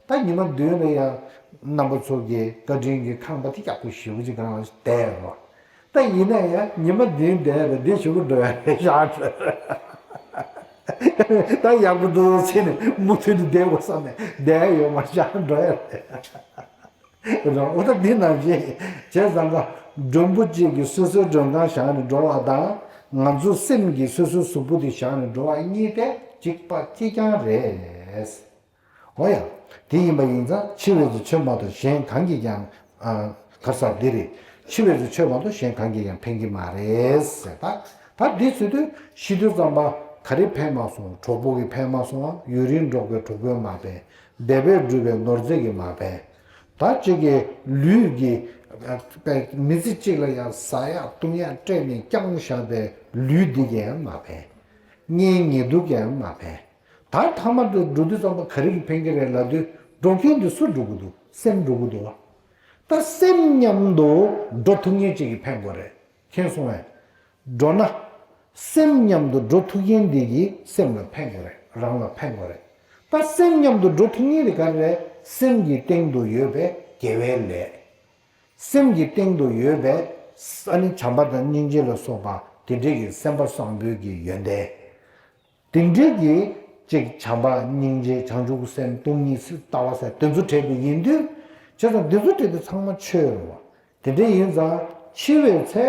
ད་ཉི་མ་བདུན་ལ་ཡང་རྣམ་པ་ཚོ་གི་བཀའ་དྲིན་གྱི་ཁང་པ་དེ་ཡག་པོ་ཞེ་པོ་ཅིག་སྒང་ལ་བསྡད་ཡོད་རེད་བ། ད་ཡིན་ན་ཡང་ཉི་མ་བདུན་བསྡད་རེད། འདི་ཞུ་གི་འགྲོ་ཡ་རེད་བཞག་འགྲོ། ད་ཡག་པོ་འདུག་ཟེར་ནས་མུ་མཐུད་དུ་བསྡད་དགོས་བསམ་ནས་བསྡད་ཡོད་མ་བཞག་འགྲོ་ཡ་རེད། རང་འོ་ད་འདི་ནང་བཞིན་བྱས་ཙང་ཀ་མགྲོན་པོ་གཅིག་གིས་སོ་སོའི་མགྲོན་ཁང་བཞག་ནས་འགྲོ་བ་དང་། ང་ཚོ་སེམས་ཀྱིས་སོ་སོའི་གཟུགས་པོ་དེ་བཞག་ནས་འགྲོ་བ་གཉིས་དེ་གཅིག་པ་གཅིག་རྐྱང་རེད། འོ་ཡ། དེ་ཡིན་པ་ཡིན་ཙང་འཆི་བའི་ཚེ་ཆོས་མ་གཏོགས་གཞན་གང་གིས་ཀྱང་། ཨ། ག་རེ་ཟེར་འདི་རེད། འཆི་བའི་ཚེ་ཆོས་མ་གཏོགས་གཞན་གང་གིས་ཀྱང་ཕན་གྱི་མ་རེད་ཟེར། ད་ད་འདི་ཟེར་དུས་ཤི་དུས་ཙམ་པ་ག་རེ་ཕན་མ་སོང་། གྲོགས་པོ་གིས་ཕན་མ་སོང་། ཡུན་རིང་འགྲོགས་པའི་གྲོགས་པོས་མ་ཕན། འབད་པས་བསྒྲུབས་པའི་ནོར་རྫས་ཀྱིས་མ་ཕན། ད་གཅིག་གི་ལུས་ཀྱི། ཨ། མི་ཚེ་གཅིག་ལ་ཡང་ཟ་ཡག་བཏུང་ཡག་སྤྲད་ནས་བསྐྱངས་བཞག་པའི་ལུས་འདི་གིས་ཡང་མ་ཕན། གཉེན་ཉེ་དུ་གིས་ཡང་མ་ཕན། ད་ཐ་མ་དུ་འགྲོ་དུས་ཙམ་པ་ག་རེ་གིས་ཕན་གྱི་རེད་ལབ་དུས་འགྲོ་མཁན་དེ་སུ་འགྲོ་གི་འདུག་སེམས་འགྲོ་གི་འདུག་བ། ད་སེམས་མཉམ་དུ་འགྲོ་ཐུབ་མཁན་གཅིག་གིས་ཕན་དགོས་རེད། མཁྱེན་སོང་ངས། འགྲོ་ན། སེམས་མཉམ་དུ་འགྲོ་ཐུབ་མཁན་དེ་གིས་སེམས་ལ་ཕན་དགོས་རེད། རང་ལ་ཕན་དགོས་རེད། ད་སེམས་མཉམ་དུ་འགྲོ་ཐུབ་མཁན་དེ་ག་རེ་རེད། སེམས་ཀྱི་སྟེང་དུ་ཡོད་པའི་དགེ་བའི་ལས། སེམས་ཀྱི་སྟེང་དུ་ཡོད་པའི། ཨ་ནི་བྱམས་པ་དང་སྙིང་རྗེ་ལ་སོགས་པ་དེ་འདྲའི་གི་སེམས་པ་བཟང་པོའི་གི་ཡོན་ཏན། དེ་འདྲའི་གི་ཅིག་བྱམས་པ་སྙིང་རྗེ་བྱང་ཆུབ་སེམས་སྟོང་ཉིད་ལྟ་བ་ཟེར་དེ་ཚོ་བྲལ་བ་ཡིན་དུས། བྱས་ཙང་དེ་ཚོ་བྲལ་དུས་ཚང་མ་ཆོས་རེད་བ། དེ་འདྲ་ཡིན་ཙང་འཆི་བའི་ཚེ་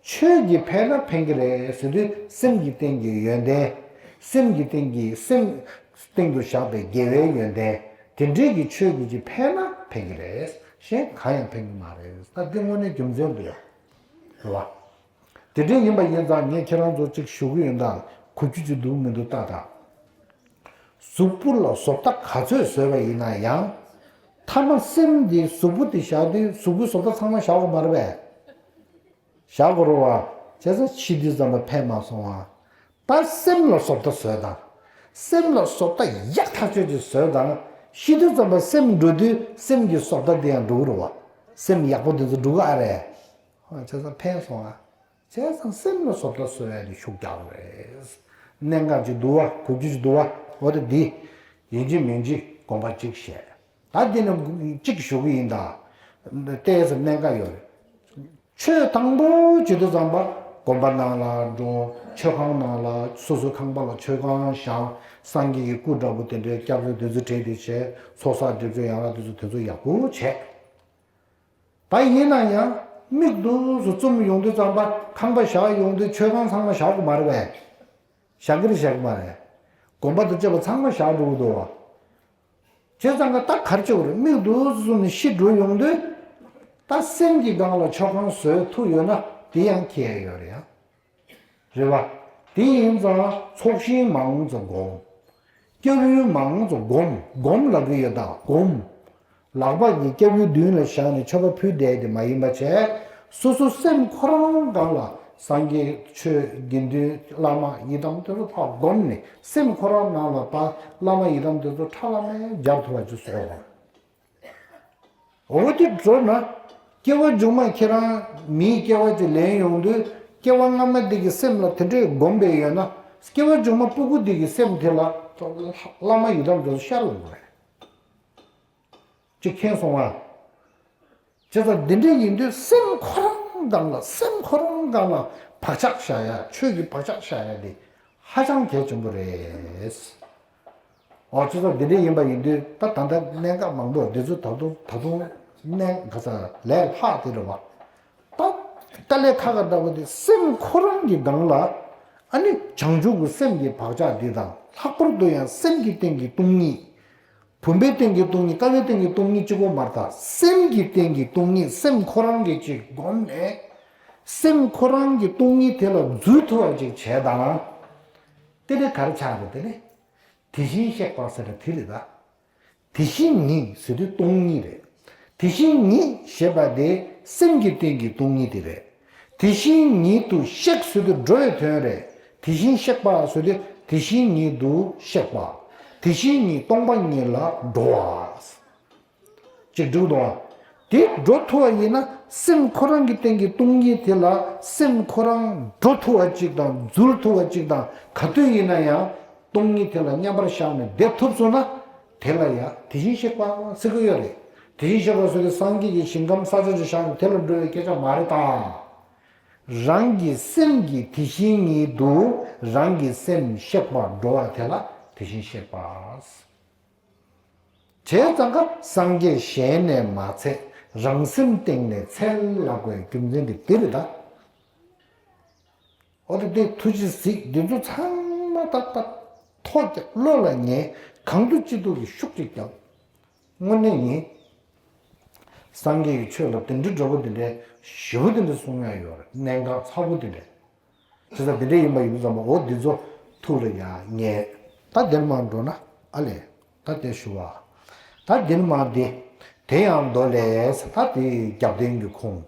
ཆོས་ཀྱིས་ཕན་ན་ཕན་གྱི་རེད་ཟེར་དུས་སེམས་ཀྱི་སྟེང་གི་ཡོན་ཏན། སེམས་ཀྱི་སྟེང་གི་སེམས་སྟེང་དུ་བཞག་པའི་དགེ་བའི་ཡོན་ཏན། དེ་འདྲའི་གི་ཆོས་ཀྱིས་ཅིག་ཕན་ན་ཕན་གྱི་རེད། གཞན་གང་ཡང་ཕན་གྱི་མ་རེད། ད་འདི་དངོས་གནས་རྒྱུ་མཚན་འདུག་ཡ། རེད་བ། དེ་འདྲ་ཡིན་པ་ཡིན་ཙང་ངས་ཁྱེད་རང་ཚོ་གཅིག་ཞུ་གི་ཡོད། ད་གོ་རྒྱུ་ཅིག་འདུག་མི་འདུག་ལྟ་དང་། གཟུགས་པོ་ལ་བཟོ་ལྟ་ག་ཚོད་བཟོས་པ་ཡིན་ན་ཡང་། མཐའ་མ་སེམས་འདི་གཟུགས་པོ་འདི་བཞག་དུས་གཟུགས་པོའི་བཟོ་ལྟ་ཚང་མ་བཞག་དགོས་མ་རེད་པས། བཞག་དགོས་རེད་བ། བྱས་ཙང་ཤི་དུས་ཙམ་པ་ཕན་མ་སོང་བ། ད་སེམས་ལ་བཟོ་ལྟ་བཟོས་དང་། སེམས་ལ་བཟོ་ལྟ་ཡག་ཐག་ཆོད་ཅིག་བཟོས་དང་། ཤི་དུས་ཙམ་པ་སེམས་འགྲོ་དུས་སེམས་ཀྱི་བཟོ་ལྟ་འདི་ཡང་འགྲོ་གི་རེད་བ། སེམས་ཡག་པོ་འདི་ཚོ་འགྲོ་གི་ཨ་རེད། བྱས་ཙང་ཕན་སོང་ཨ། བྱས་ཙང་སེམས་ལ་བཟོ་ལྟ་བཟོ་ཡ་དེ་ཤུགས་རྒྱག་དགོས་རེད། གནད་འགག་ཅིག་འདུག་བ། གོ་རྒྱུ་ཅིག་འདུག་བ། འོ་དེ་འདི། ཡིན་གཅིག་མིན་གཅིག་དགོངས་པ་གཅིག་བཞེས། ད་འདི་ནི་གཅིག་ཞུ་གི་ཡིན་ད། ཏོག་ཙམ་གནད་འགག་ཡོད་རེད། ཆོས་དང་པོ་བྱེད་དུས་ཙམ་པ་དགོན་པ་ནང་ལ་འགྲོ། མཆོད་ཁང་ནང་ལ་སོ་སོའི་ཁང་པ་ལ་མཆོད་ཁང་བཞེངས། སངས་རྒྱས་ཀྱི་སྐུ་འདྲ་པོ་དེ་འདྲའི་སྐྱབས་རྗེ་དེ་ཚོ་བྲིས་ཏེ་བྱས། ཚོགས་བསགས་སྒྲིབ་སྦྱོང་ཡན་ལག་དེ་ཚོ་དེ་ཚོ་ཡག་པོ་བྱས། ད་ཡིན་ན་ཡང་མིག་ཏོ་ཙམ་བཙུམ་ཡོང་དུས་ཙམ་པ་ཁང་པ་བཞག་ཡོང་དུས་མཆོད་ཁང་ཚང་མ་བཞག་དགོས་མ་རེད་པས། བཞག་གི་རེད་བཞག་གི་མ་རེད། དགོན་པ་དང་བཅས་པ་ཚང་མ་བཞག་འགྲོ་གི་འདུག་བ། བྱས་ཙང་ཀ་ད་ག་རེ་བྱེད་དགོས་རེད། མིག་ཏོ་ཙམ་ནས་ཤི་འགྲོ་ཡོང་དུས། ད་སེམས་ཀྱི་སྒང་ལ་མཆོད་ཁང་བཟོས་ཐུབ་ཡོད་ན་ དེ་ཡང་ཁྱེར་ཡོད་རེད་ཡ། རེད་བ། དེ་ཡིན་ཙང་ཚོགས་ཞིང་མང་ཙམ་བསྒོམ། སྐྱབས་ཡུལ་མང་ཙམ་བསྒོམ། བསྒོམ་ལབ་ཀྱི་ཡོད་ད་བསྒོམ། ལག་པ་གིས་སྐྱབས་ཡུལ་མདུན་ལ་བཞག་ནས་མཆོད་པ་ཕུལ་བསྡད་དེ་མ་ཡིན་པ་བྱས། སོ་སོ་སེམས་ཁོ་རང་སྒང་ལ་སངས་རྒྱས་ཆོས་དགེ་འདུན་བླ་མ་ཡི་དམ་དེ་ཚོ་ཕར་བསྒོམས་ནས་སེམས་ཁོ་རང་ནང་ལ་ཕར་བླ་མ་ཡི་དམ་དེ་ཚོ་ཁྲ་ལམ་མེ་སྦྱར་ཐུབ་པ་ཅིག་བཟོ་དགོས། འོ་དེ་འགྲོ་ན། སྐྱེ་བ་མཇུག་མ་ཁྱེད་རང་མིའི་སྐྱེ་བ་ཅིག་ལེན་ཡོང་དུས་སྐྱེ་བ་སྔ་མ་འདི་གི་སེམས་ལ་དེ་འདྲའི་སྒོམ་པའི་ཡོད་ན། སྐྱེ་བ་མཇུག་མ་སྤུ་གུ་འདི་གི་སེམས་དེ་ལ་བླ་མ་ཡི་དམ་དེ་ཚོ་ཤར་ཡོང་གི་རེད། ཅིག་མཁྱེན་སོང་ང་། བྱས་ཙང་འདི་འདྲ་ཡིན་དུས་སེམས་ཁོ་རང་སྒང་ལ་སེམས་ཁོ་རང་སྒང་ལ་བག་ཆགས་བཞག་ཡ། ཆོས་ཀྱི་བག་ཆགས་བཞག་ཡ་དེ་ཧ་ཅང་གལ་ཆེན་པོ་རེད། འོ་བྱས་ཙང་འདི་འདྲ་ཡིན་པ་ཡིན་དུས་ད་ད་ལྟ་གནད་འགག་མང་པོ་འདི་ཚོ་ད་དུང་ད་དུང་གནད་འགག་ས་ལས་ལྷག་དེ་རེད་བ། ད་དཀའ་ལས་ཁག་ག་འདྲ་བོ་དེ་སེམས་ཁོ་རང་གི་སྒང་ལ་ཨ་ནི་བྱང་ཆུབ་ཀྱི་སེམས་ཀྱི་བག་ཆགས་འདི་དང་ལྷག་པར་དུ་ཡང་སེམས་ཀྱི་སྟེང་གི་སྟོང་ཉིད། བུམ་པའི་སྟེང་གི་སྟོང་ཉིད། ཀ་བའི་སྟེང་གི་སྟོང་ཉིད་གཅིག་པོ་མ་རེད་ད། སེམས་ཀྱི་སྟེང་གི་སྟོང་ཉིད། སེམས་ཁོ་རང་གི་ཅིག་བསྒོམས་ནས། སེམས་ཁོ་རང་གི་སྟོང་ཉིད་དེ་ལ་འཛུལ་ཐུབ་པ་ཅིག་བྱས་དང་། དེ་ནས་ག་རེ་ཆགས་རེད། དེ་ནས་དེ་བཞིན་གཤེགས་པ་ཟེར་བ་དེ་རེད་ད། དེ་བཞིན་ཉིད་ཟེར་དུས་སྟོང་ཉིད་རེད། དེ་བཞིན་ཉིད་ཞེས་པ་དེ་སེམས་ཀྱི་སྟེང་གི་སྟོང་ཉིད་དེ་རེད། དེ་བཞིན་ཉིད་དུ་གཤེགས་ཟེར་དུས་འགྲོ་བའི་དོན་རེད། དེ་བཞིན་གཤེགས་པ་ཟེར་དུས་དེ་བཞིན་ཉིད་དུ་གཤེགས་པ། དེ་བཞིན་ཉིད་སྟོང་པ་ཉིད་ལ་འགྲོ་བ། ཅིག་འགྲིག་འདུག་ཨ། དེ་འགྲོ་ཐུབ་པ་ཡིན་ན་སེམས་ཁོ་རང་གི་སྟེང་གི་སྟོང་ཉིད་དེ་ལ་སེམས་ཁོ་རང་འགྲོ་ཐུབ་པ་ཅིག་དང་འཛུལ་ཐུབ་པ་ཅིག་དང་ག་དུས་ཡིན་ན་ཡང་སྟོང་ཉིད་དེ་ལ་མཉམ་པར་བཞག་ནས་བསྡད་ཐུབ་སོང་ན། དེ་ལ་ཡང་དེ་བཞིན་གཤེགས་པ་ཟེར་གྱི་ཡོད་རེད། དེ་བཞིན་གཤེགས་པ་ཟེར་དུས་སངས་རྒྱས་ཀྱི་ཞིང་ཁམས་ས་ཆ་ཅིག་བཞག་ནས་དེ་ལ་འགྲོ་བའི་སྐད་ཆ་མ་རེད་དམ། རང་གི་སེམས་ཀྱི་དེ་བཞིན་ཉིད་དུ་རང་གི་སེམས་གཤེགས་པར་འགྲོ་བ་དེ་ལ་དེ་བཞིན་གཤེགས་པ། བྱས་ཙང་ཀ་སངས་རྒྱས་གཞན་ནས་མ་ཚད་རང་སེམས་སྟེང་ནས་འཚལ་ལབ་པའི་རྒྱུ་མཚན་དེ་འདི་རེད་ད། འོ་དེ་དེ་ཐུགས་རྗེ་གཟིགས་འདི་ཚོ་ཚང་མ་ཏག་ཏག་ཐོག་བཀྱག་བློ་ལ་ངེས། གང་ཐུབ་ཅི་ཐུབ་ཀྱིས་ཤུགས་ཅིག་བརྒྱབ། དངོས་གནས་ཡིན། སངས་རྒྱས་ཀྱི་ཆོས་ལ་དེ་འདྲའི་འདྲ་པོ་དེ་འདྲའི་ཞེ་པོ་དེ་འདྲ་གསུང་ཡ་ཡོད་རེད། གནད་འགག་ཚ་པོ་དེ་འདྲ། བྱས་ཙང་དེ་འདྲ་ཡིན་པ་ཡིན་དུས་ཙམ་པ་འོ་འདི་ཚོ་ཐུགས་ལ་ཡ་ངེས། ད་འདིར་མར་འགྲོ་ན་ཨ་ལས། ད་དེ་ཞུ་བ། ད་འདིར་མར་འདི། དེ་ཡང་མདོ་ལས། ད་དེ་རྒྱབ་རྟེན་གྱི་ཁུངས།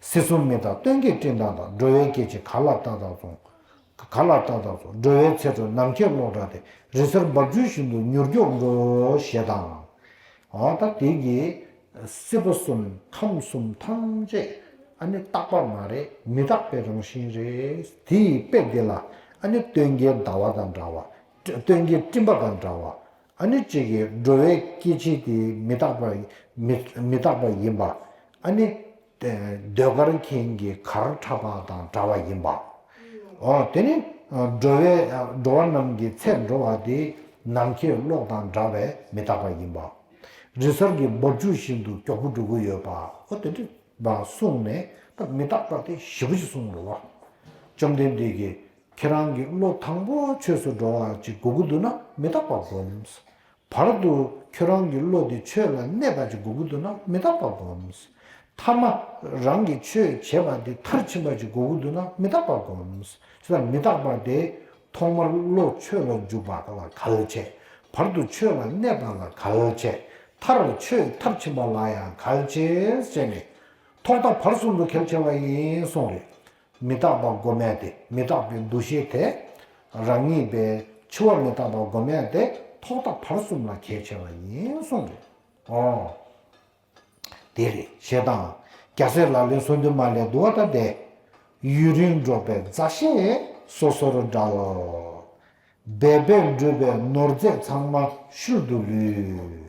སྲིད་གསུམ་མི་རྟག་སྟོན་ཀའི་སྤྲིན་དག་དང་། འགྲོ་བའི་སྐྱེ་མཆེད་ག་ལ་བལྟ་བལྟ་བྱུང་། ག་ལ་བལྟ་བལྟ་བྱུང་། འགྲོ་བའི་ཚེ་སྒྲུབ་ནམ་མཁའི་གློག་འདྲ་སྟེ། རི་གཟར་འབབ་ཆུ་བཞིན་དུ་མྱུར་མགྱོགས་འགྲོ། ཞེས་དང་། འོ་ད་དེ་གི་སྲིད་པ་གསུམ་ཁམས་གསུམ་ཐམས་ཅད་ཨ་ནི་རྟག་པ་མ་རེད། མི་རྟག་པའི་རང་བཞིན་རེད། དེ་ཡི་དཔེ་འདི་ལ་ཨ་ནི་སྟོན་ཀའི་ཟླ་བ་དང་འདྲ་བ། སྟོན་ཀའི་སྤྲིན་པ་དང་འདྲ་བ། ཨ་ནི་གཅིག་གིས་འགྲོ་བའི་སྐྱེ་མཆེད་དེ་མི་རྟག་པ་མི་མི་རྟག་པ་ཡིན་པ། ཨ་ནི་ཟློས་གར་མཁན་གྱི་གར་འཁྲབ་པ་དང་འདྲ་བ་ཡིན་པ། འོ་དེ་ནི་འགྲོ་བའི་འགྲོ་བ་རྣམས་ཀྱི་ཚེ་འགྲོ་བ་དེ་ནམ་མཁའི་གློག་དང་འདྲ་བའི་མི་རྟག་པ་ཡིན་པ། རི་གཟར་གྱི་འབབ་ཆུ་བཞིན་དུ་མགྱོགས་པོ་འགྲོ་གི་ཡོད་པ། འོ་དེ་འདྲ་བ་གསུངས་ནས་ད་མི་རྟག་པ་དེ་ཞེ་པོ་ཅིག་གསུངས་འདུག་བ། བཅོམ་ལྡན་འདས་ཀྱིས་ཁྱེད་རང་གི་བློ་དང་པོ་ཆོས་སུ་འགྲོ་བ་ཅིག་དགོས་ཀྱི་འདུག་ན་མི་རྟག་པ་སྒོམས། བར་དུ་ཁྱོད་རང་གི་བློ་དེ་ཆོས་ལ་གནས་པ་ཅིག་དགོས་ཀྱི་འདུག་ན་མི་རྟག་པ་སྒོམས། ཐ་མ་རང་གི་ཆོས་བྱས་པ་དེ་མཐར་ཕྱིན་པ་ཅིག་དགོས་ཀྱི་འདུག་ན་མི་རྟག་པ་སྒོམས། ཆོས་ལ་མི་རྟག་པ་དེ་ཐོག་མར་བློ་ཆོས་ལ་འཇུག་པ་ལ་གལ་ཆེ། བར་དུ་ཆོས་ལ་གནས་པ་ལ་གལ་ཆེ། མཐར་ཆོས་མཐར་ཕྱིན་པ་ལ་ཡང་གལ་ཆེ་ཟེར་ནས་ཐོག་མཐའ་བར་གསུམ་དུ་གལ་ཆེ་བ་ཡིན་གསུངས་རེད། མི་རྟག་པ་སྒོམ་ཡ་དེ་མི་རྟག་པའི་འདུ་ཤེས་དེ་རང་ཉིད་པའི་འཆི་བ་མི་རྟག་པ་སྒོམ་ཡ་དེ་ཐོག་མཐའ་བར་གསུམ་ལ་གལ་ཆེ་བ་ཡིན་གསུངས་རེད། ཨོ། དེ་རེད་ཞེས་དང་། རྒྱལ་སྲས་ལག་ལེན་སོ་བདུན་མ་ལས་བསྡུ་བ་ལྟར་ཏེ། ཡུན་རིང་འགྲོགས་པའི་མཛའ་བཤེས་སོ་སོར་འབྲལ། འབད་པས་བསྒྲུབས་པའི་ནོར་རྫས་ཚང་མ་ཤུལ་དུ་ལུས།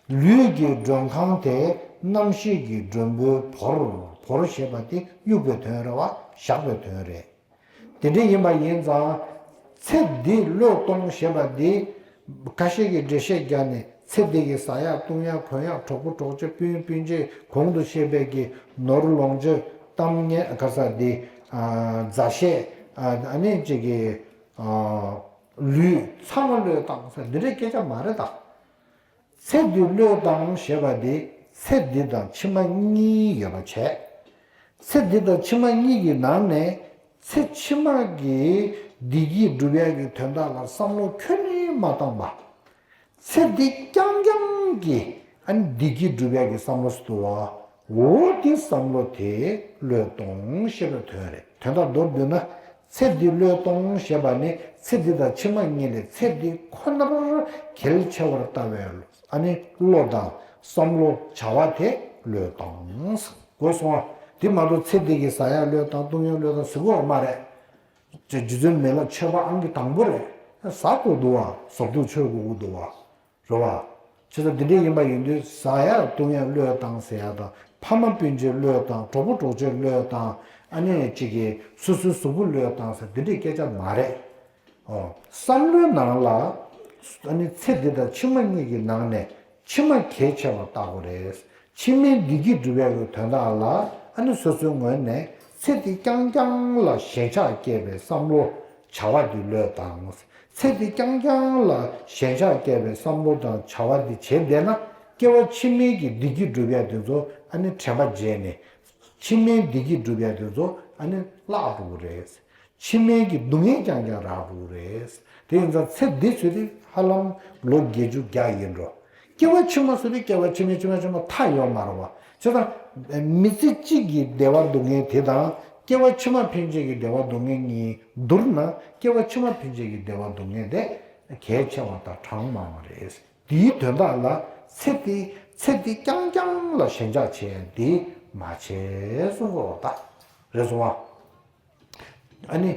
ལུས་ཀྱི་མགྲོན་ཁང་དེ་རྣམ་ཤེས་ཀྱི་མགྲོན་པོའི་བོར། བོར་ཞེས་པ་དེ་དབྱུག་པའི་དོན་རེད་བ། བཞག་པའི་དོན་རེད། དེ་འདྲ་ཡིན་པ་ཡིན་ཙང་། ཚེ་འདི་བློས་གཏོང་ཞེས་པ་འདི། ཁ་ཤས་ཀྱིས་འགྲེལ་བཤད་བརྒྱབ་ནས་ཚེ་འདི་གི་ཟ་ཡག་བཏུང་ཡག་གོན་ཡག་གྲོགས་པོ་གྲོགས་མཆེད་སྤུན་སྤུན་མཆེད་གོང་དུ་བཤད་པའི་གི་ནོར་ལོངས་སྤྱོད་གཏམ་ངན་ག་ས་འདི། མཛའ་བཤེས། ཨ་ནི་གཅིག་གི་ལུས་ཚང་མ་བློས་བཏང་ས་འདི་འདྲའི་སྐད་ཆ་མ་རེད་ད། ཚེ་འདི་བློས་བཏང་ཞེས་པ་འདི་ཚེ་འདི་དང་ཕྱི་མ་གཉིས་ཡོད་པ་བྱས། ཚེ་འདི་དང་ཕྱི་མ་གཉིས་ཀྱི་ནང་ནས་ཚེ་ཕྱི་མ་གི་བདེ་སྐྱིད་སྒྲུབ་ཡག་གི་དོན་དག་ལ་བསམ་བློ་ཁྱོན་ནས་མ་བཏང་པ། ཚེ་འདི་རྐྱང་རྐྱང་གི་ཨ་ནི་བདེ་སྐྱིད་སྒྲུབ་ཡག་གི་བསམ་བློ་ཟེར་དུས་བ། འོ་དེ་བསམ་བློ་དེ་བློས་གཏོང་ཞེས་པའི་དོན་རེད། དོན་དག་མདོར་བསྡུས་ན། ཚེ་འདི་བློས་གཏོང་ཞེས་པ་ནི་ཚེ་འདི་དང་ཕྱི་མ་གཉིས་ལས་ཚེ་འདི་ཁོ་ནར་གལ་ཆེ་བར་ལྟ་བའི་ཨ་ནི་བློ་དང་བསམ་བློ་བྱ་བ་དེ་བློས་གཏོང་། གོ་སོང་ཨ། དེ་མ་གཏོགས་ཚེ་འདི་གི་ཟ་ཡག་བློས་བཏང་། བཏུང་ཡག་བློས་བཏང་ཟེར་གོ་མ་རེད། རྗེ་བཙུན་མི་ལ་མཆོད་པ་ཨང་ཀི་དང་པོ་རེད། ཟ་དགོས་འདུག་བ། ཟོག་འཐུ་མཆོད་དགོས་ཀྱི་འདུག་བ། རེད་བ། བྱས་ཙང་འདི་འདྲ་ཡིན་པ་ཡིན་དུས་ཟ་ཡག་བཏུང་ཡག་བློས་བཏང་ཟེར་ཡག་དང་། ཕ་མ་སྤུན་མཆེད་བློས་བཏང་། གྲོགས་པོ་གྲོགས་མཆེད་བློས་བཏང་། ཨ་ནི་གཅིག་གིས་སོ་སོའི་གཟུགས་པོ་བློས་བཏང་ཟེར་འདི་འདྲའི་སྐད་ཆ་མ་རེད། ཨོ། བསམ་བློའི་ནང་ལ་ཨ་ནི་ཚེ་འདི་དང་ཕྱི་མ་གཉིས་ཀྱི་ནང་ནས་ཕྱི་མ་གལ་ཆེ་བར་བལྟ་དགོས་རེད། ཕྱི་མའི་བདེ་སྐྱིད་སྒྲུབ་ཡག་གི་དོན་དག་ལ་ཨ་ནི་སོ་སོའི་ངོས་ནས་ཚེ་འདི་རྐྱང་རྐྱང་ལ་ཞེན་ཆགས་སྐྱེས་པའི་བསམ་བློ་བྱ་བ་འདི་བློས་བཏང་། ཚེ་འདི་རྐྱང་རྐྱང་ལ་ཞེན་ཆགས་སྐྱེས་པའི་བསམ་བློ་དང་བྱ་བ་འདི་བྱས་བསྡད་ན། སྐྱེ་བ་ཕྱི་མའི་གི་བདེ་སྐྱིད་སྒྲུབ་ཡག་དེ་ཚོ་ཨ་ནི་དྲན་པ་བརྗེད་ནས། ཕྱི་མའི་བདེ་སྐྱིད་སྒྲུབ་ཡག་དེ་ཚོ་ཨ་ནི་བརླག་འགྲོ་གི་རེད། ཕྱི་མའི་གི་སྡུག་བསྔལ་རྐྱང་རྐྱང་རག་འགྲོ་གི་རེད། དེ་ཡིན་ཙང་ཚེ་འདི་ཟེར་དུས་ཧ་ལམ་ལོ་བརྒྱད་ཅུ་གྱ་ཡིན་འགྲོ། སྐྱེ་བ་ཕྱི་མ་ཟེར་དུས་སྐྱེ་བ་ཕྱི་མ་ཕྱི་མ་ཕྱི་མ་མཐའ་ཡོད་མ་རེད་བ། བྱས་ཙང་མི་ཚེ་གཅིག་གི་བདེ་བ་སྡུག་བསྔལ་དེ་དང་སྐྱེ་བ་ཕྱི་མ་ཕན་ཆད་ཀྱི་བདེ་བ་སྡུག་བསྔལ་གཉིས་བསྡུར་ན། སྐྱེ་བ་ཕྱི་མ་ཕན་ཆད་ཀྱི་བདེ་བ་སྡུག་བསྔལ་དེ་གལ་ཆེ་བ་དང་གྲངས་མང་བ་རེད། དེའི་དོན་དག་ལ་ཚེ་འདི་ཚེ་འདི་རྐྱང་རྐྱང་ལ་ཞེན་ཆགས་བྱེད་ཡག་འདི་མ་བྱེད་གསུང་གི་ཡོད་ད། རེད་སོང་བ། ཨ་ནི་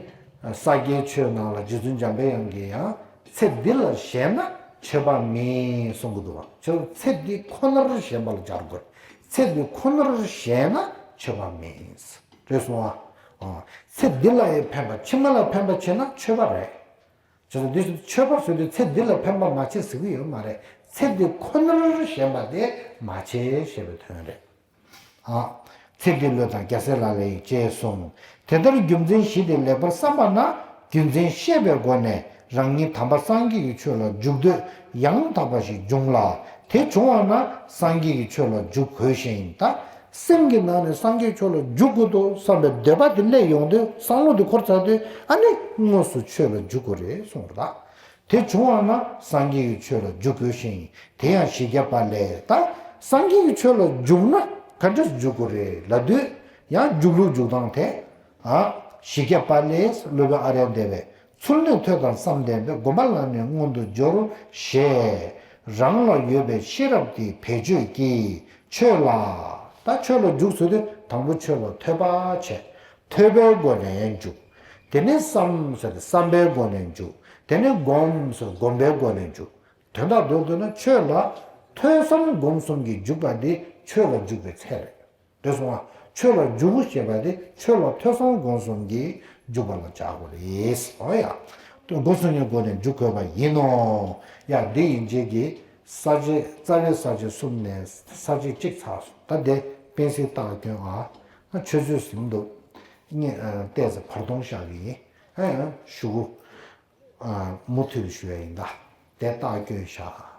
ས་སྐྱའི་ཆོས་ནང་ལ་རྗེ་བཙུན་འཇམ་པའི་དབྱངས་ཀྱིས་ཡང་ཚེ་འདི་ལ་ཞེན་ན་མཆོད་པ་མིན་གསུང་གི་འདུག་བ། ཁྱོད་ཚེ་འདི་ཁོ་ནར་ཞེན་པ་ལ་སྦྱར་དགོས། ཚེ་འདི་ཁོ་ནར་ཞེན་ན་མཆོད་པ་མིན། རེད་སོང་བ། ཨ། ཚེ་འདི་ལ་ཡང་ཕན་པ། ཕྱི་མ་ལ་ཕན་པ་བྱེད་ན་མཆོད་པ་རེད། བྱས་ཙང་འདི་མཆོད་པ་ཟེར་དུས་ཚེ་འདི་ལ་ཕན་པ་མ་བྱེད་ཟེར་གྱི་ཡོད་མ་རེད། ཚེ་འདི་ཁོ་ནར་ཞེན་པ་དེ་མ་བྱེད་ཞེས་པའི་དོན་རེད། ཨ། ཚེ་འདི་བློས་བཏང་རྒྱལ་སྲས་ལག་ལེན་ཡིན། ཅེས་གསུངས། དེ་ལྟར་རྒྱུ་མཚན་བཞི་དེ་ལེགས་པར་བསམ་པ་ན། རྒྱུ་མཚན་ཤེས་པའི་སྒོ་ནས་རང་ཉིད་དམ་པ་སངས་རྒྱས་ཀྱི་ཆོས་ལ་འཇུག་འདོད་ཡང་དག་པ་ཞིག་འབྱུང་ལ། དེ་བྱུང་བ་ན་སངས་རྒྱས་ཀྱི་ཆོས་ལ་འཇུག་དགོས་ཤིང་། ད་སེམས་ཀྱི་ནང་ནས་སངས་རྒྱས་ཆོས་ལ་འཇུག་དགོས་འདུག་བསམ་པའི་འདོད་པ་དེ་སླེབས་ཡོང་དུས། བསམ་བློ་དེ་འཁོར་ཚར་དུས། ཨ་ནི་དངོས་སུ་ཆོས་ལ་འཇུག་དགོས་རེད་གསུངས་པ་རེད་ད། དེ་བྱུང་བ་ན་སངས་རྒྱས་ཀྱི་ཆོས་ལ་འཇུག་དགོས་ཤིང་། དེ་ཡང་བཞི་བརྒྱ་པ་ལས། ད་སངས་རྒྱས་ཀྱི་ཆོས་ལ་འཇུག་ན་ག་འདྲས་འཇུག་དགོས་རེད་ལབ་དུས། ཡང་འཇུག་ལུགས་འཇུག་སྟངས་དེ། ཨ། བཞི་བརྒྱ་པ་ལས། སློབ་དཔོན་ཨཱརྱ་དེ་བས། ཚུལ་གནས་ཐོས་དང་བསམ་ལྡན་པས། སྒོམ་པ་ལ་ནི་མངོན་དུ་སྦྱོར། ཞེས་རང་ལ་ཡོད་པའི་ཤེས་རབ་དེ་བེད་སྤྱོད་ཀྱིས་ཆོས་ལ། ད་ཆོས་ལ་འཇུག་ཟེར་དུས་དང་པོ་ཆོས་ལ་ཐོས་པ་བྱས། ཐོས་པའི་སྒོ་ནས་འཇུག་དེ་ནས་བསམ་ཟེར་ཏེ་བསམ་པའི་སྒོ་ནས་འཇུག་དེ་ནས་སྒོམ་ཟེར་སྒོམ་པའི་སྒོ་ནས་འཇུག་དོན་དག་མདོར་བསྡུས་ན་ཆོས་ལ་ཐོས་བསམ་སྒོམ་གསུམ་གྱིས་འཇུག་པ་འདི་ཆོས་ལ་འཇུག་པའི་ཚད་རེད། རེད་སོང་ང་། ཆོས་ལ་འཇུག་ཞེས་པ་དེ་ཆོས་ལ་ཐོས་བསམ་སྒོམ་གསུམ་གྱིས་འཇུག་པ་ལ་བྱ་དགོས་རེད། འོ་ཡ། སྒོམ་གསུམ་གྱི་སྒོ་ནས་འཇུག་དགོས་པ་ཡིན་ནོ། ཡ། འདི་ཡིན་བྱེད་ཀྱི་ས་བཅད། རྩ་བའི་ས་བཅད་གསུམ་ནས་ས་བཅད་གཅིག་ཚར་སོང་། ད་དེ་པེན་སིལ་རྟགས་སྐྱོན། ཨ། ང་ཆུ་ཚོད་ཟིན་འདུག་ཨ། བལྟས་ཚེ་བར་སྟོང་བཞག་གི་ཡིན། ཨ། ཡང་ཞུ་གུ། ཨ། མུ་མཐུད་ཞུ་ཡ་ཡིན་ད། དེ་རྟགས་སྐྱོན་བཞག